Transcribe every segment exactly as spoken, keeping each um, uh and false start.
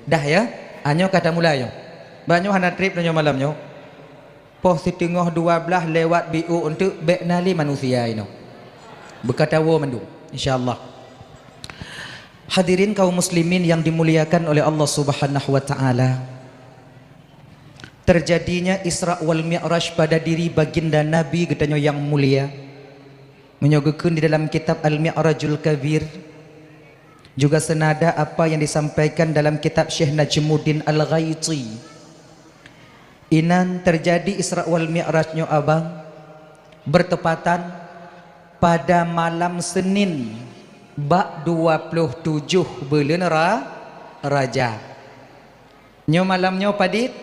Dah ya? Anyoe ka tamulai nyoe. Banyoe hana treb nyoe malam nyoe. Poh siteungoh dua blaih lewat biôk eunteuk bék na lé manusia inoe. Beukatawoe mandum, insya Allah. Hadirin kaum muslimin yang dimuliakan oleh Allah Subhanahu wa taala. Terjadinya Isra wal Mi'raj pada diri baginda Nabi geutanyoe nyang mulia. Meunyoe geukheun di dalam kitab Al-Mi'rajul Kabir, juga senada apa yang disampaikan dalam kitab Syekh Najmuddin Al-Ghaiti. Inan terjadi Isra wal Mi'raj nyoe abang bertepatan pada malam Senin bak dua puluh tujoh buleuen Ra-, Rajab. Nyoe malam nyoe padit?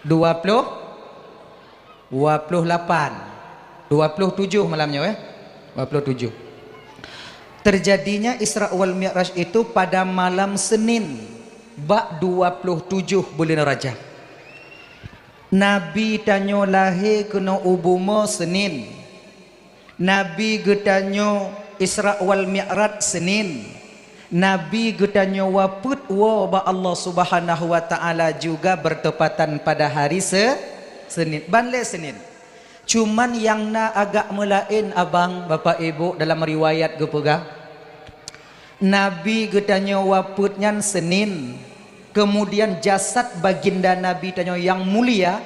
Dua puluh, dua puluh lapan. Dua puluh tujoh malam nyoe, eh? Dua puluh tujoh. Terjadinya Isra wal Mi'raj itu pada malam Senin, bak dua puluh tujoh buleuen Rajab. Nabi tanyoe lahé keunoe u bumoe Senin. Nabi geutanyoe Isra wal Mi'raj Senin. Nabi geutanyoe wafeuet woe bak Allah Subhanahu wa Taala juga bertepatan pada hari Se-, Senin. Ban lé Senin. Cuman nyang na agak meulaén abang, Bapak Ibu, dalam riwayat geupeugah, Nabi geutanyoe wafeuet nyan Senin, kemudian jasad baginda Nabi tanyoe nyang mulia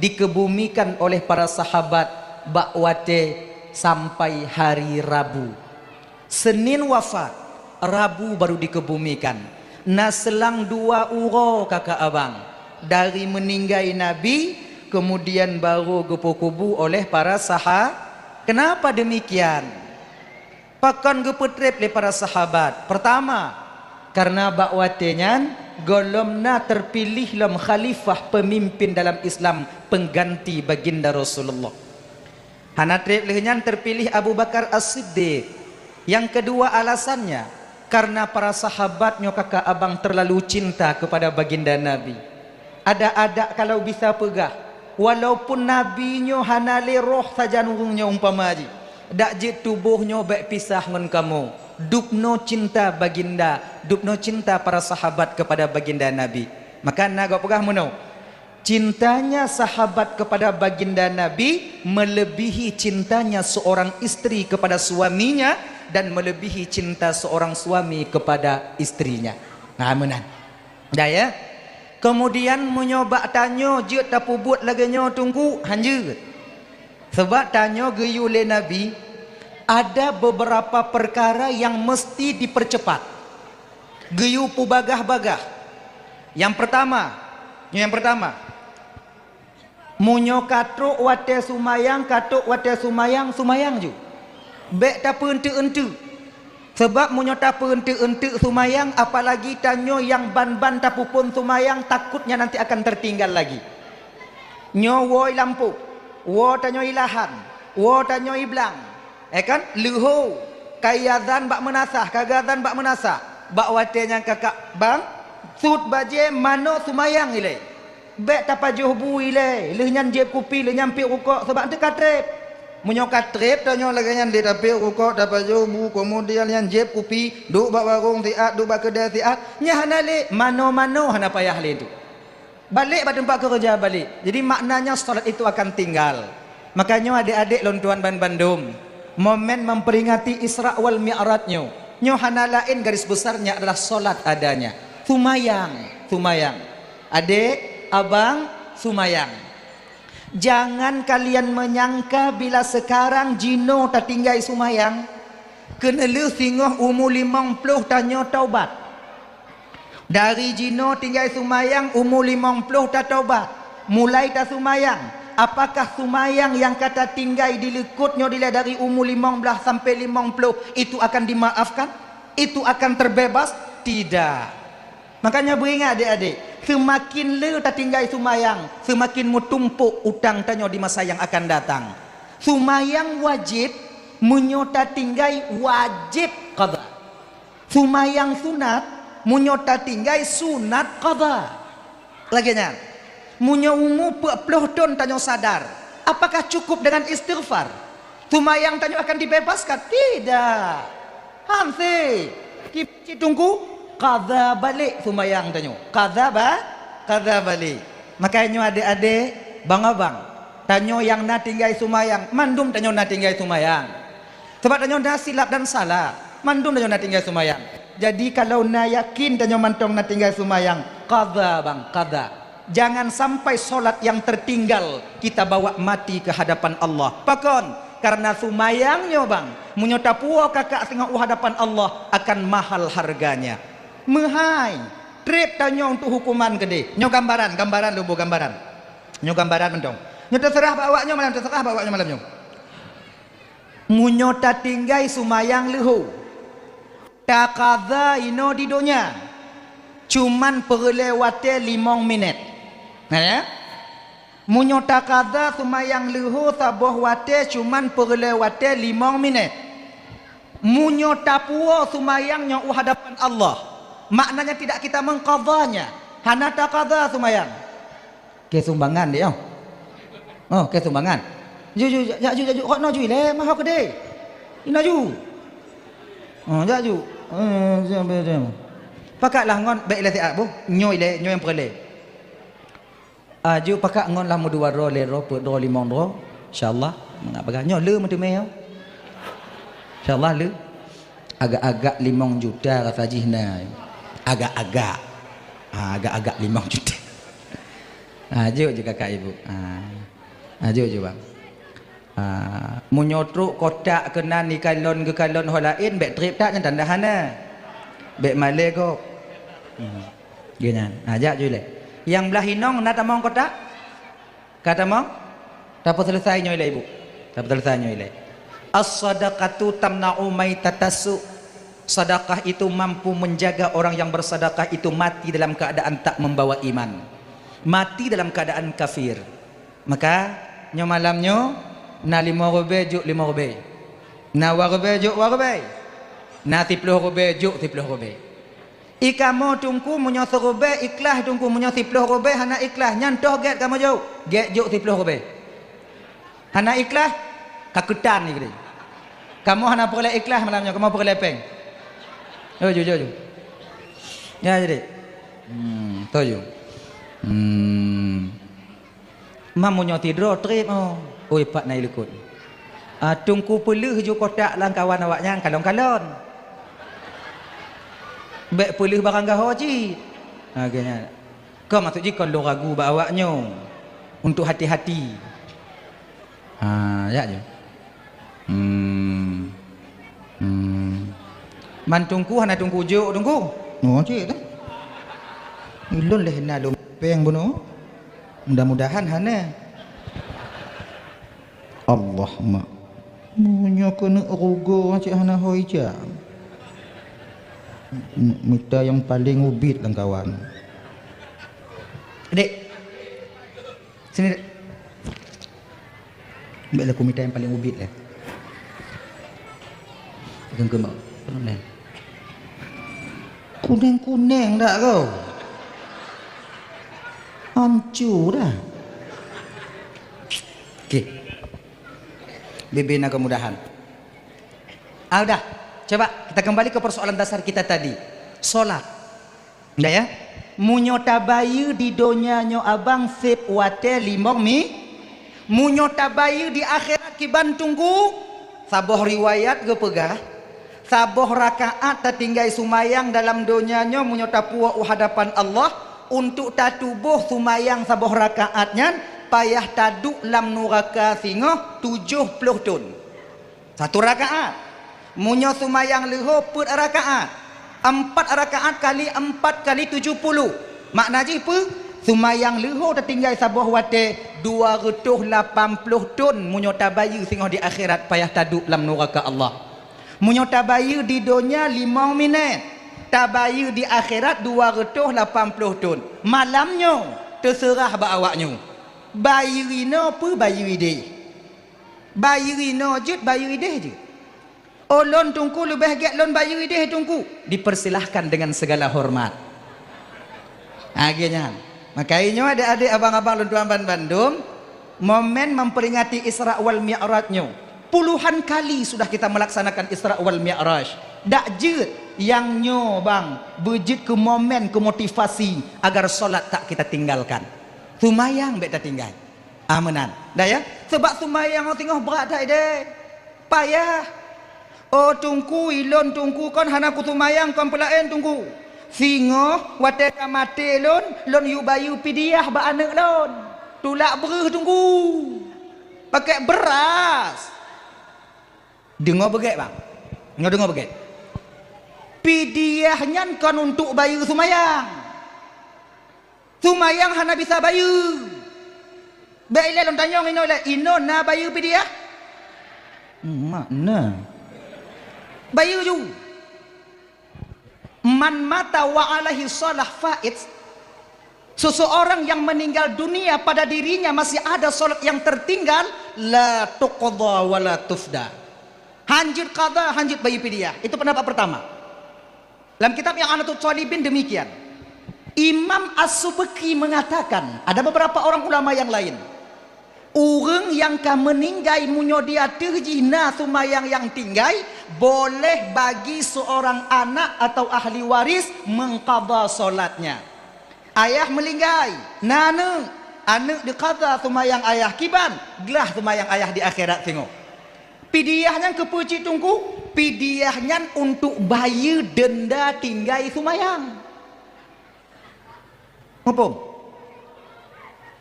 dikebumikan oleh para sahabat bak watée sampai hari Rabu. Senin wafat, Rabu baru dikebumikan. Na seulang dua uroe kakak abang dari meuninggai Nabi, kemudian baru geupeukubu oleh para saha-, kenapa demikian? Pakon geupeutreb lé para sahabat? Pertama, karena bak watée nyan gohlom na terpiléh lom khalifah pemimpin dalam Islam pengganti baginda Rasulullah. Hana treb lheueh nyan terpiléh Abu Bakar As-Siddiq. Yang kedua alasannya, karena para sahabat nyoe kakak abang terlalu cinta kepada baginda Nabi. Adak-adak kalau bisa peugah, walaupun Nabi nyoe hana lé roh sajan ureuëng nyoe umpama jih, dak jeuet tuboh nyoe bék pisah ngon kamoe. Dubnoe cinta baginda, dubnoe cinta para sahabat kepada baginda Nabi. Maka na gob peugah meunoe, cintanya sahabat kepada baginda Nabi melebihi cintanya seorang istri kepada suaminya dan melebihi cinta seorang suami kepada istrinya. Nah, meunan. Dah ya. Kemudian meunyoe bak tanyoe jeuet tapeubuet lagée nyoe Teungku, hanjeuet. Sebab tanyoe geuyue lé Nabi, ada beberapa perkara yang mesti dipercepat. Geuyue peubagah-bagah. Yang pertama, yang pertama, meunyoe ka trok watée sumayang, ka trok watée sumayang, sumayang ju. Bék tapeueunteuk-eunteuk. Sebab meunyoe tapeueunteuk-eunteuk sumayang, apalagi tanyoe nyang ban-ban tapeuphon sumayang, takutnya nanti akan tertinggal lagi. Nyoe woe i lampôh, woe tanyoe i lahan, woe tanyoe i blang. Eh kan? Leuho, ka iazan bak meunasah, ka geuazan bak meunasah. Bak watée nyan kakak bang, sut bajée manoe sumayang ilée. Bék tapajoh bu ilée, lheueh nyan jieb kupi, lheueh nyan piep rukok, sabab eunteuk ka treb. Meunyoe ka treb, tanyoe lagée nyan lé tapiep rukok, tapajoh bu, keumudian nyan jieb kupi, duek bak warong siat, duek bak keudée siat, nyan hana lé, manoe-manoe hana payah lé tu. Balek bak teumpat keureuja balek. Jadi maknanya salat itu akan tinggal. Makanya adek-adek lôn tuan ban bandum, momen memperingati Isra wal Mi'raj nyoe, nyoe hana laén garis besarnya adalah salat adanya. Sumayang, sumayang. Adek, abang, sumayang. Jangan kalian menyangka bila sekarang jinoe tatinggai sumayang, keuneulheueh singoh umu limong ploh tanyoe taubat. Dari jinoe tinggai sumayang umu limong ploh tatobat, mulai tasumayang. Apakah sumayang nyang ka tatinggai di likot nyoe dilée dari umu limong blaih sampai limong ploh itu akan dimaafkan? Itu akan terbebas? Tidak. Makanya beuingat adek-adek, seumakin le tatinggai sumayang, seumakin meutumpok utang tanyoe di masa nyang akan datang. Sumayang wajéb meunyoe tatinggai wajéb qadha. Sumayang sunat, meunyoe tatinggai sunat qadha. Lagée nyan, meunyoe umu peuet ploh thon tanyoe sadar, apakah cukup dengan istighfar? Sumayang tanyoe akan dibebaskan? Tidak. Hanse. Ki-, cit Teungku, qadha balek seumayang tanyoe. Qadha ba-, qadha balek. Makajih nyoe adek-adek, bang-abang, tanyoe nyang na tinggai seumayang, mandum tanyoe na tinggai seumayang. Sabab tanyoe na silap dan salah, mandum tanyoe na tinggai seumayang. Jadi kalau na yakin tanyoe mantong na tinggai seumayang, qadha bang, qadha. Jangan sampai solat yang tertinggal kita bawa mati ke hadapan Allah. Pakon? Karena seumayang nyoe bang, meunyoe tapuwoe kakak singoh u hadapan Allah akan mahal harganya. Meuhai, treb tanyoe untuk hukuman keudeh. Nyoe gambaran, gambaran lôn boh gambaran. Nyoe gambaran mantong. Nyoe teuseurah bak awak nyoe malam, teuseurah bak awak nyoe malam nyoe. Meunyoe tatinggai seumayang leuhô, taqadha inoe di donya, cuman peureulée watée limong minét. Na ya? Meunyoe taqadha seumayang leuhô saboh watée cuman peureulée watée limong minét. Meunyoe tapuwoe seumayang nyoe u hadapan Allah, maknanya tidak kita mengqadhanya, hana taqadha seumayang. Keu sumbangan deh, oh. Oh, keu sumbangan. Ju, ju, jak ju, jak ju. Kok na ju ilée, meuhai keudeh. Ina ju. Oh, jak ju. Eh, siap, siap, siap. Pakatlah ngon, bék ilée siat boh. Nyoe ilée, nyoe nyang peureulée. Aju pakat ngon lah meudua droe, lhée droe, peuet droe, limong droe. Insya Allah, mangat bagah. Nyoe le meuteumé, oh. Insya Allah le. Agak-agak limong juta rasa jih na. Agak-agak. Ha, agak-agak limong juta. Ha, jok je kakak ibu. Ha. Ha, jok je bang. Ha, meunyoe trok kotak keunan ikalon geukalon ho laén, bék treb that nyan tanda hana. Bék malée gob. Hmm. Geuh nyan. Ha, jak ju ilée. Nyang blah inong na tamong kotak? Ka tamong? Tapeuseuleusai nyoe ilée, Ibu. Tapeuseuleusai nyoe ilée. As-sadaqatu tamna'u maitatas su'. Sedekah itu mampu menjaga orang yang bersedekah itu mati dalam keadaan tak membawa iman. Mati dalam keadaan kafir. Maka, nyoe malam nyoe, na limong ribée jok limong ribée. Na dua ribée jok dua ribée. Na siploh ribée jok siploh ribée. I kamoe Teungku, meunyoe siribée ikhlas Teungku, meunyoe siploh ribée hana ikhlas, nyan toh gét kamoe jok, gét jok siploh ribée. Hana ikhlas, ka keutan ni keudeh. Kamoe hana peureulée ikhlas malam nyoe, kamoe peureulée péng. Jok ju, jok ju. Ya, jadi. Hmm, toh ju. Hmm. Mam meunyoe sidroe treb, oh. Oi, pat na ilikot. Ah, Teungku peuleueh ju kotak lam kawan awak nyan kalon-kalon. Bék peuleueh barang gaho cit. Ha, geuh nyan. Kon maksud jih kon lôn ragu bak awak nyoe. Untuk hati-hati. Ha, jak ju. Hmm. Hmm. Man Teungku hana Teungku jok, Teungku? Oh, cit dah. Ulôn lé na lôn péng bunoe. Mudah-mudahan hana. Allah, mak. Meunyoe keuneuk rugoe cit hana ho ija. M-, mita nyang paleng ubit lam kawan. Dek. Sini, Dek. Ambil lah kumita nyang paleng ubit lah. Pegang ke mak. Kuneng-kuneng dak kau? Hancur dah. Okey. Bibina kemudahan. Ah, udah. Coba kita kembali ke persoalan dasar kita tadi. Solat. Ndak ya? Meunyoe tabayeue di donya nyoe abang seb watée limong mi, meunyoe tabayeue di akhirat kiban Teungku, saboh riwayat geupeugah, saboh rakaat tatinggai sumayang dalam donya nyoe meunyoe tapuwoe u hadapan Allah, untuk tatuboh sumayang saboh rakaat nyan payah taduek lam nuraka singoh tujoh ploh thon. Satu rakaat. Meunyoe sumayang leuho peuet rakaat, ampat rakaat kali ampat kali tujoh puluh. Makna jih peue? Sumayang leuho tatinggai saboh watée dua reutôh lapan ploh thon meunyoe tabayeue singoh di akhirat payah taduek lam nuraka Allah. Meunyoe tabayeue di donya limong minét, tabayeue di akhirat dua reutôh lapan ploh thon. Malam nyoe teuseurah bak awak nyoe. Bayeue inoe peue bayeue ideh? Bayeue inoe jeuet, bayeue ideh jeuet. Oh, lôn Teungku leubeh gét lôn bayeue ideh Teungku. Dipersilahkan dengan segala hormat. Lagée nyan. Maka nyoe adek-adek, abang-abang lôn tuan ban bandum, momen memperingati Isra wal Mi'raj nyoe. Puluhan kali sudah kita melaksanakan Isra wal Mi'raj. Dak jeuet. Nyang nyoe bang, beujeuet keu momen, keu motivasi agar solat tak kita tinggalkan. Seumayang bék tatinggai. Ah, meunan. Dah ya? Sebab seumayang singoh brat that deh. Payah. Oh Teungku, ilôn Teungku kon hana kuseumayang kon peulaén Teungku. Singoh watée ka maté lôn, lôn yue bayeue pidiah bak aneuëk lôn. Tulak breuh Teungku. Pakai beras. Deungoe beugét bang. Nyoe deungoe beugét. Pidiah nyan kon untuk bayeue seumayang. Seumayang hana bisa bayeue. Bék ilée lôn tanyong inoe ilée, inoe na bayeue pidiah? Mak na. Bayeue ju. Man mata wa alaihi shalah fait. Seseorang yang meninggal dunia pada dirinya masih ada salat yang tertinggal, la tuqda wa la tufda. Hanjeuet qada, hanjeuet bayeue pidiah. Itu pendapat pertama. Lam kitab I'anatut Thalibin demikian. Imam As-Subki mengatakan, ada beberapa orang ulama yang lain, ureuëng nyang ka meuninggai meunyoe di ateueh jih na seumayang nyang tinggai, boleh bagi seorang anak atau ahli waris mengqadha salatnya. Ayah meuninggai, na aneuëk, aneuëk diqadha seumayang ayah kiban, glah seumayang ayah di akhirat singoh. Pidiah nyan keupeue cit Teungku? Pidiah nyan untuk bayeue denda tinggai seumayang. Muphom?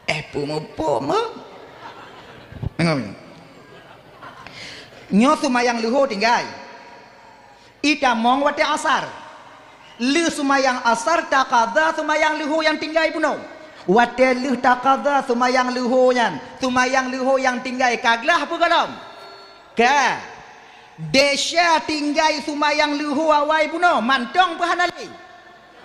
Eh, peue muphom, eh? Deungoe nyoe. Nyoe seumayang leuhô tinggai. Itamong watée asar. Lheueh seumayang asar taqadha seumayang leuhô nyang tinggai bunoe. Watée lheueh taqadha seumayang leuhô nyan, seumayang leuhô nyang tinggai ka glah peue gohlom? Ka. Desya tinggai seumayang leuhô awai bunoe, mantong peu hana lé?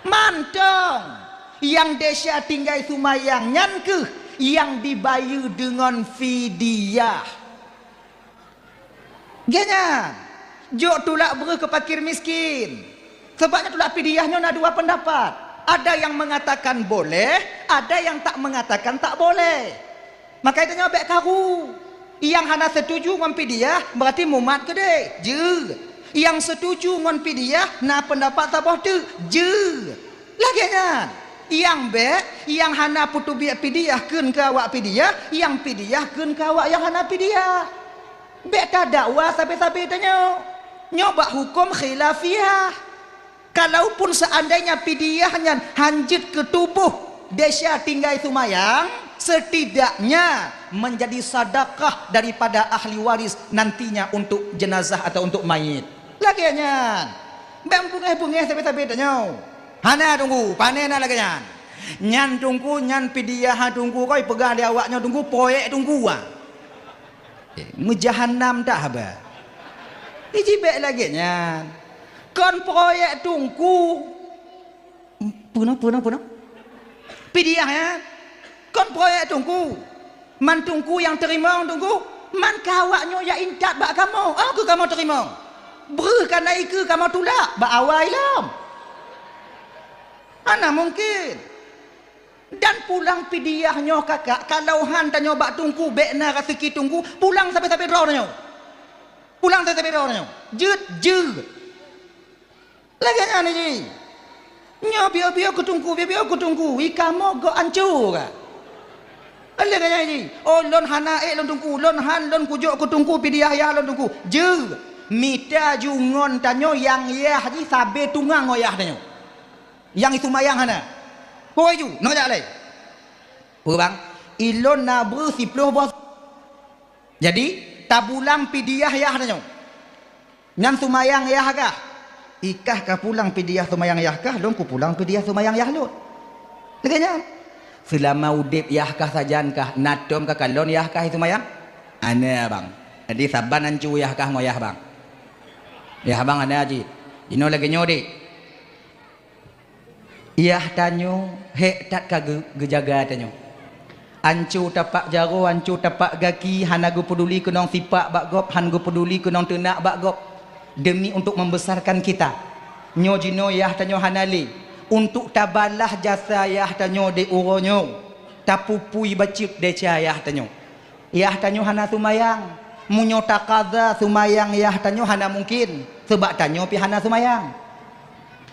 Mantong. Nyang desya tinggai seumayang nyan kheueh nyang dibayeue deungon fidyah. Gét nyan, jok tulak breuh keu fakir miskin. Sabab nyan tulak fidyah nyoe na dua peundapat. Ada nyang meungatakan boleh, ada nyang tak meungatakan tak boleh. Maka tanyoe bék karu. Nyang hana seutuju ngon fidyah, beurati mumat keudeh. Jeuet. Nyang seutuju ngon fidyah, na peundapat saboh teuk. Jeuet. Lagée nyan. Nyang bék, nyang hana peuteubiet fidyah kheun keu awak fidyah, nyang fidyah kheun keu awak nyang hana fidyah. Bék tadakwa sabe-sabe tanyoe. Nyoe bak huköm khilafiyah. Kalaupun seandainya fidyah nyan hanjeuet keu tuboh desya tinggai seumayang, setidaknya menjadi sedekah daripada ahli waris nantinya untuk jenazah atau untuk mayit. Lagée nyan. Bék beungéh-beungéh sabe-sabe tanyoe. Hana Teungku, pane na lagée nyan. Nyan Teungku, nyan fidyah Teungku, kon ipeugah lé awak nyoe Teungku, proyek Teungku, ah. Eh, meujahanam that haba. Iji bék lagée nyan. Kon proyek Teungku. Peue nyoe, peue nyoe, peue nyoe? Fidyah nyan. Kon proyek Teungku. Man Teungku nyang teurimong Teungku. Man keu awak nyoe jak intat bak kamoe. Oh, keu kamoe teurimong. Breuh kana ikeue kamoe tulak bak awai lom. Hana mungken. Dan pulang fidyah nyoe kakak, kalau han tanyoe bak Teungku, bék na raseuki Teungku, pulang sabe-sabe droe tanyoe. Pulang sabe-sabe droe tanyoe. Jeuet, jeuet. Lagée nyan jih. Nyoe biôh-biôh keu Teungku, biôh-biôh keu Teungku, i kamoe gok ancô ka. Lagée nyan jih. Oh, lôn hana ék lôn Teungku, lôn han lôn kujok keu Teungku, fidyah yah lôn Teungku. Jeuet. Mita ju ngon tanyoe nyang yah jih sabe tungang ngon yah tanyoe. Nyang iseumayang hana. Hôi ju, neujak lé. Peue bang? Ilôn na breuh siploh boh. Jadi, tapulang fidyah yah tanyoe. Nyan seumayang yah kah? Ikah ka pulang fidyah seumayang yah kah, lôn kupulang fidyah seumayang yah lôn. Lagée nyan. Seulama udeb yah kah sajan kah, na tom ka kalon yah kah seumayang? Hana bang. Jadi saban ancu yah kah ngon yah bang. Yah bang hana cit. Jinoe lagée nyoe deh. Yah tanyoe hék that ka geu-, geujaga tanyoe. Anco tapak jaroe, anco tapak gaki, hana geupeuduli keunong sipak bak gob, han geupeuduli keunong teunak bak gob, demi untuk membesarkan kita. Nyoe jinoe yah tanyoe hana lé. Untuk tabalah jasa yah tanyoe di uroe nyoe, tapupui bacut desya yah tanyoe. Yah tanyoe hana seumayang. Meunyoe takaza seumayang yah tanyoe hana mungken, seubab tanyoe pih hana seumayang.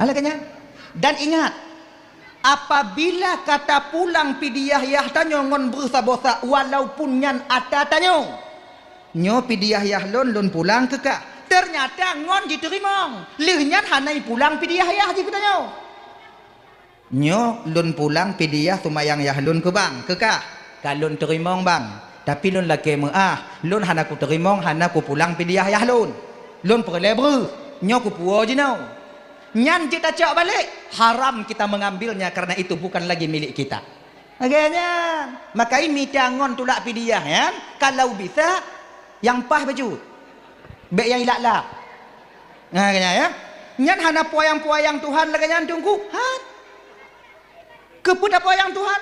Alah, keunan. Dan ingat, apabila ka tapulang pidiah yah tanyoe ngon breuh saboh sa, walaupun nyan ata tanyoe, "Nyoe pidiah yah lôn, lôn pulang keu kah." Teunyata ngon jiteurimong, lheueh nyan hana ipulang pidiah yah jih keu tanyoe. "Nyoe lôn pulang pidiah seumayang yah lôn keu bang, keu kah." "Ka lôn teurimong, bang. Tapi lôn lakée meuáh, lôn hana kuteurimong, hana kupulang pidiah yah lôn. Lôn peureulée breuh, nyoe kupuwoe jinoe." Nyan jeuet tacok balek, haram kita mengambilnya karena itu bukan lagi milik kita. Lagée nyan, maka imita ngon tulak pidiah nyan, kalau bisa, nyang paih bacut. Bék nyang ilak-lak. Nah, lagée nyan, ya. Nyan hana peuyang-peuyang Tuhan lagée nyan, Teungku. Han. Keupeue tapeuyang Tuhan?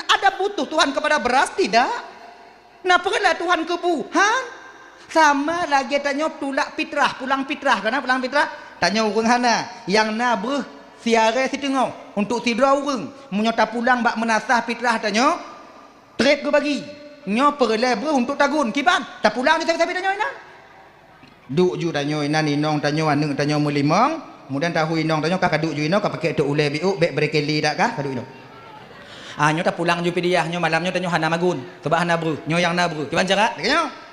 Ada butuh Tuhan kepada beras? Tidak. Na peureulée Tuhan keu bu? Han. Sama lagée tanyoe tulak pitrah, pulang pitrah. Kana pulang pitrah? Tanyoe ureuëng hana, nyang na breuh siarée siteungoh untuk sidroe ureuëng. Meunyoe tapulang bak meunasah pitrah tanyoe, treb geubagi. Nyoe peureulée breuh untuk tagun. Kiban? Tapulang di sabe-sabe tanyoe inan. Duek ju tanyoe inan inong tanyoe, aneuëk tanyoe meulimong, kemudian tahu inong tanyoe ka, ka duek ju inoe, ka pakai tok ulée biuk, bék brekeli dak kah, ka duek inoe. Ah, nyoe tapulang ju pidiah, nyoe malam nyoe tanyoe hana magun, sabab hana breuh, nyoe nyang na breuh. Kiban cara? Lagée nyoe.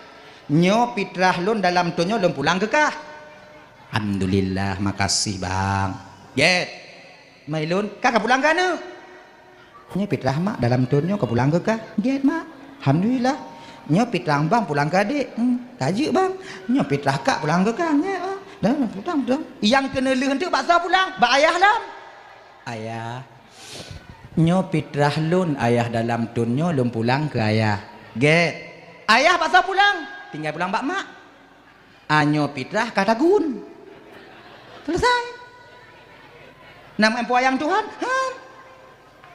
"Nyoe pitrah lôn dalam thon nyoe lôn pulang keu kah." "Alhamdulillah, makasih, Bang." Gét. "Mai lôn, kah ka pulang keu aneuëk?" "Nyoe pitrah mak dalam thon nyoe ka pulang keu kah." "Gét, Mak." "Alhamdulillah." "Nyoe pitrah bang pulang keu adék." "Hmm, ka jeuet, Bang." "Nyoe pitrah kak pulang keu kah." "Gét, Bang." Dah, pulang, pulang. Nyang keuneulheueh teuk bak soe pulang? Bak ayah lom. "Ayah, nyoe pitrah lôn, Ayah, dalam thon nyoe lôn pulang keu Ayah." "Gét." "Ayah, paksa pulang?" "Tinggai pulang bak mak." "Ah, nyoe pitrah ka tagun." Selesai. Nama empu ayang Tuhan? Han.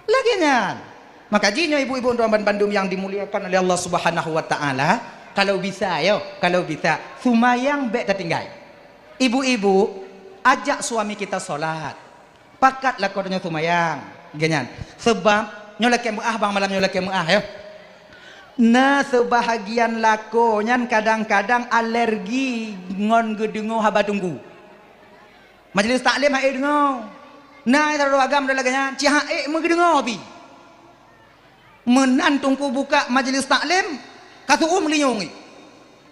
Lagée nyan. Maka jih nyoe ibu-ibu dan bandum yang dimuliakan oleh Allah Subhanahu wa Ta'ala, kalau bisa, yo, kalau bisa, sumayang bék tatinggai. Ibu-ibu, ajak suami kita salat. Pakat lakoe tanyoe sumayang. Lagée nyan. Sebab, nyoe lakée meu'ah bang, malam nyoe lakée meu'ah, yo. Na seubahagian lakoe nyan kadang-kadang alergi ngon geudeungoe haba teungku. Majlis taklim han ék deungoe. Na sidroe agam lagée nyan, cit han ék meugeudeungoe pih. Meunan teungku buka majlis taklim, ka seu'uem linyueng.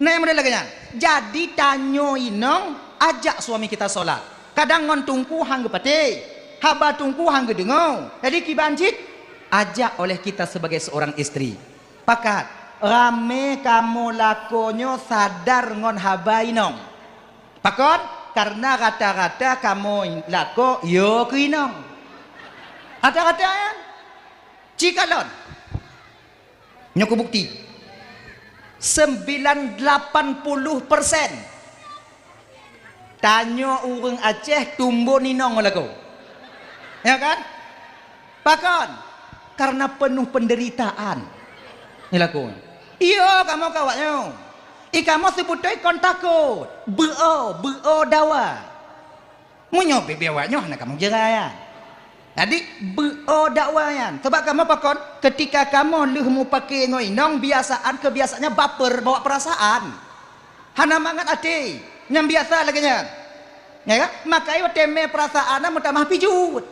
Na nyang model lagée nyan. Jadi tanyoe inong ajak suami kita salat. Kadang ngon teungku han geupatéh. Haba teungku han geudeungoe. Jadi kiban cit ajak oleh kita sebagai seorang istri. Pakat, ramé kamoe lakoe nyoe sadar ngon haba inong. Pakon? Karena rata-rata kamoe lakoe yo keu inong. Rata-rata nyan. Cikalon. Nyoe kubukti. Sembilan lapan puluh persen tanyoe ureuëng Aceh tumbon inong lakoe. Ya kan? Pakon? Karena penuh penderitaan. Nyoe lakoe. Iyo, kamoe keu awak nyoe. I kamoe seubeutôi kon takot. Beuo, beuo dawa. Meunyoe bibit awak nyoe hana kamoe jeurai nyan. Jadi, beuo dawa nyan. Sebab kamoe pakon, ketika kamoe lheueh mupake ngon inong, biasaan keubiasaannya baper, bawa perasaan. Hana mangat até. Nyang biasa lagée nyan. Ya kan? Maka watée mé perasaan meutamah pijut.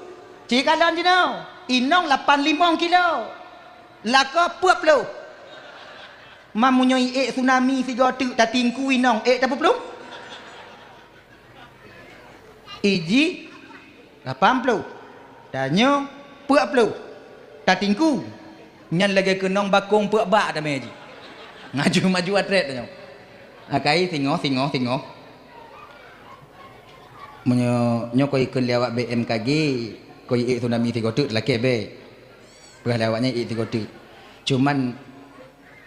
Cikalon jinoe, inong lapan limong kilo. Lakoe peuet ploh. Meunyoe iék tsunami sigoe teuk tatingku inong ék tapeuplong? Iji lapan ploh, tanyoe peuet ploh, tatingku. Nyan lagée keunong bakong peuet bak tamé jih. Ngaju-maju atrét tanyoe. Akai singoh, singoh, singoh. Meunyoe nyoe koi ikheun lé awak B M K G, koi iék tsunami sigoe teuk lakée bék. Peugah lé awak nyan iék sigoe teuk. Cuman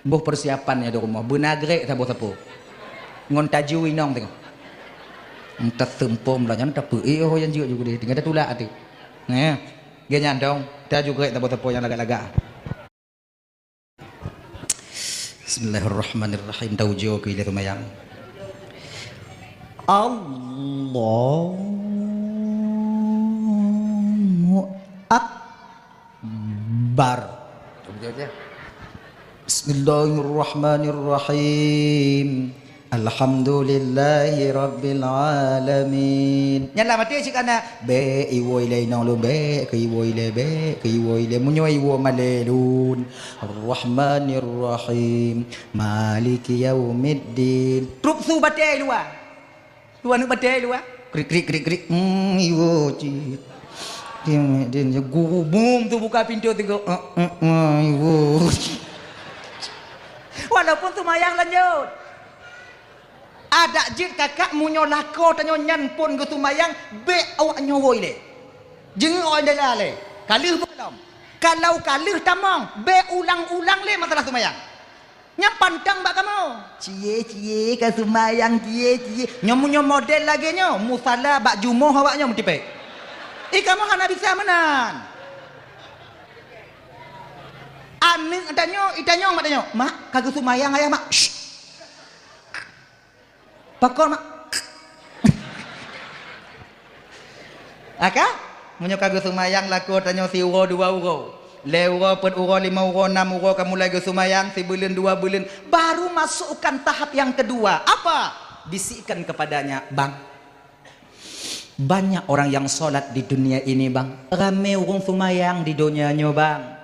boh persiapan nyoe di rumoh, beuna grek saboh sapo. Ngon taju inong teungoh. Entah seumpom lah nyan tapeuék oh nyang jeuet ju keudeh, tinggai tatulak ateueh. Nah, geuh nyan dong, taju grek saboh sapo nyang lagak-lagak. Bismillahirrahmanirrahim. Taujoe keu ilée seumayang. Allahu Akbar. Bismillahirrahmanirrahim. Alhamdulillahirabbil alamin. Nyan lah maté cit kana. Bék iwoe ilée inong lôn, bék keu iwoe ilée, bék keu iwoe ilée. Meunyoe iwoe malée lôn. Ar-Rahmanir Rahim. Maliki yaumiddin. Trup su batée luwa. Luwa neuk batée luwa. Krik, krik, krik, krik. Hmm, iwoe cit. Dia, dia, dia gurubum tu buka pintu tu. Eh, eh, eh, iwoe. Walaupun seumayang lanjut. Adak jeuet kakak meunyoe lakoe tanyoe nyan phon geuseumayang, bék awak nyoe woe ilée. Jeungeuk awak ilée lé. Ka lheueh beukalom. Kalau ka lheueh tamong, bék ulang-ulang lé masalah seumayang. Nyan pantang bak kamoe. Cie, cie, ka seumayang, cie, cie. Nyoe meunyoe model lagée nyoe, musala bak jumoh awak nyoe meutipék. Ih, kamoe hana bisa meunan. Aneuëk tanyoe, itanyong mak tanyoe, "Mak, ka geuseumayang ayah, Mak?" Syh. Pakon, Mak? Aka? Meunyoe ka geuseumayang lakoe tanyoe siuroe dua uroe, lhée uroe, peuet uroe, limong uroe, nam uroe ka mulai geuseumayang, sibuleuen, dua buleuen, baru masukkan tahap yang kedua. Apa? Bisikkan kepadanya, "Bang, banyak orang yang sholat di dunia ini, Bang. Ramé ureuëng seumayang di donya nyoe, Bang.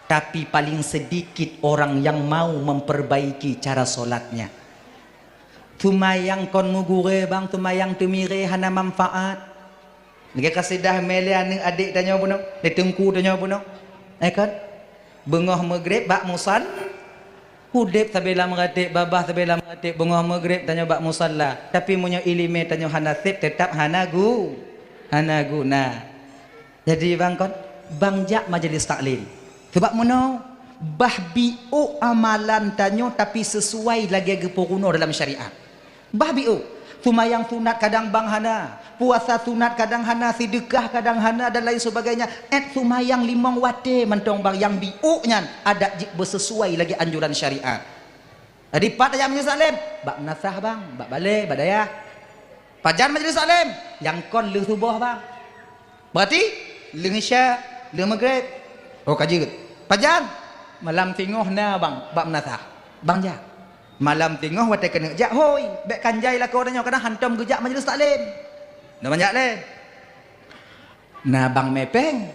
Tapi paling sedikit orang yang mau memperbaiki cara sholatnya." Seumayang kon meugurée, Bang, seumayang teumirée hana manfaat. Lagée kasidah mé lé aneuëk adék tanyoe bunoe, lé teungku tanyoe bunoe. Eh, kon? Beungoh meugreb bak musal-, udeb sabé lam ratéb, babah sabé lam ratéb, beungoh meugreb tanyoe bak musala. Tapi meunyoe iéleumé tanyoe hana sép, teutab hana gu-, hana guna. Jadi bang kon, bang jak majlis taklim. Sebab meunoe, bah biôk amalan tanyoe tapi sesuai lagée geupeurunoe dalam syariat. Bah biôk, sumayang sunat kadang bang hana, puasa sunat kadang hana, sideukah kadang hana dan lain sebagainya. Et sumayang limong watée mantong bang nyang biôk nyan adat jih beusesuai lagée anjuran syariat. Jadi pat tajak majlis taklim, bak meunasah bang, bak balée, bak dayah. Pajan majlis taklim, nyang kon lheueh suboh bang. Berarti lheueh isya, lheueh maghrib. Oh ka jeuet. Pajan? Malam singoh na bang, bak meunasah. Bang jak. Malam singoh watée keuneuk jak, hôi, bék kan jai lakoe tanyoe, kadang hantom geujak majlis taklim. Na bang jak lé. Na bang mé péng.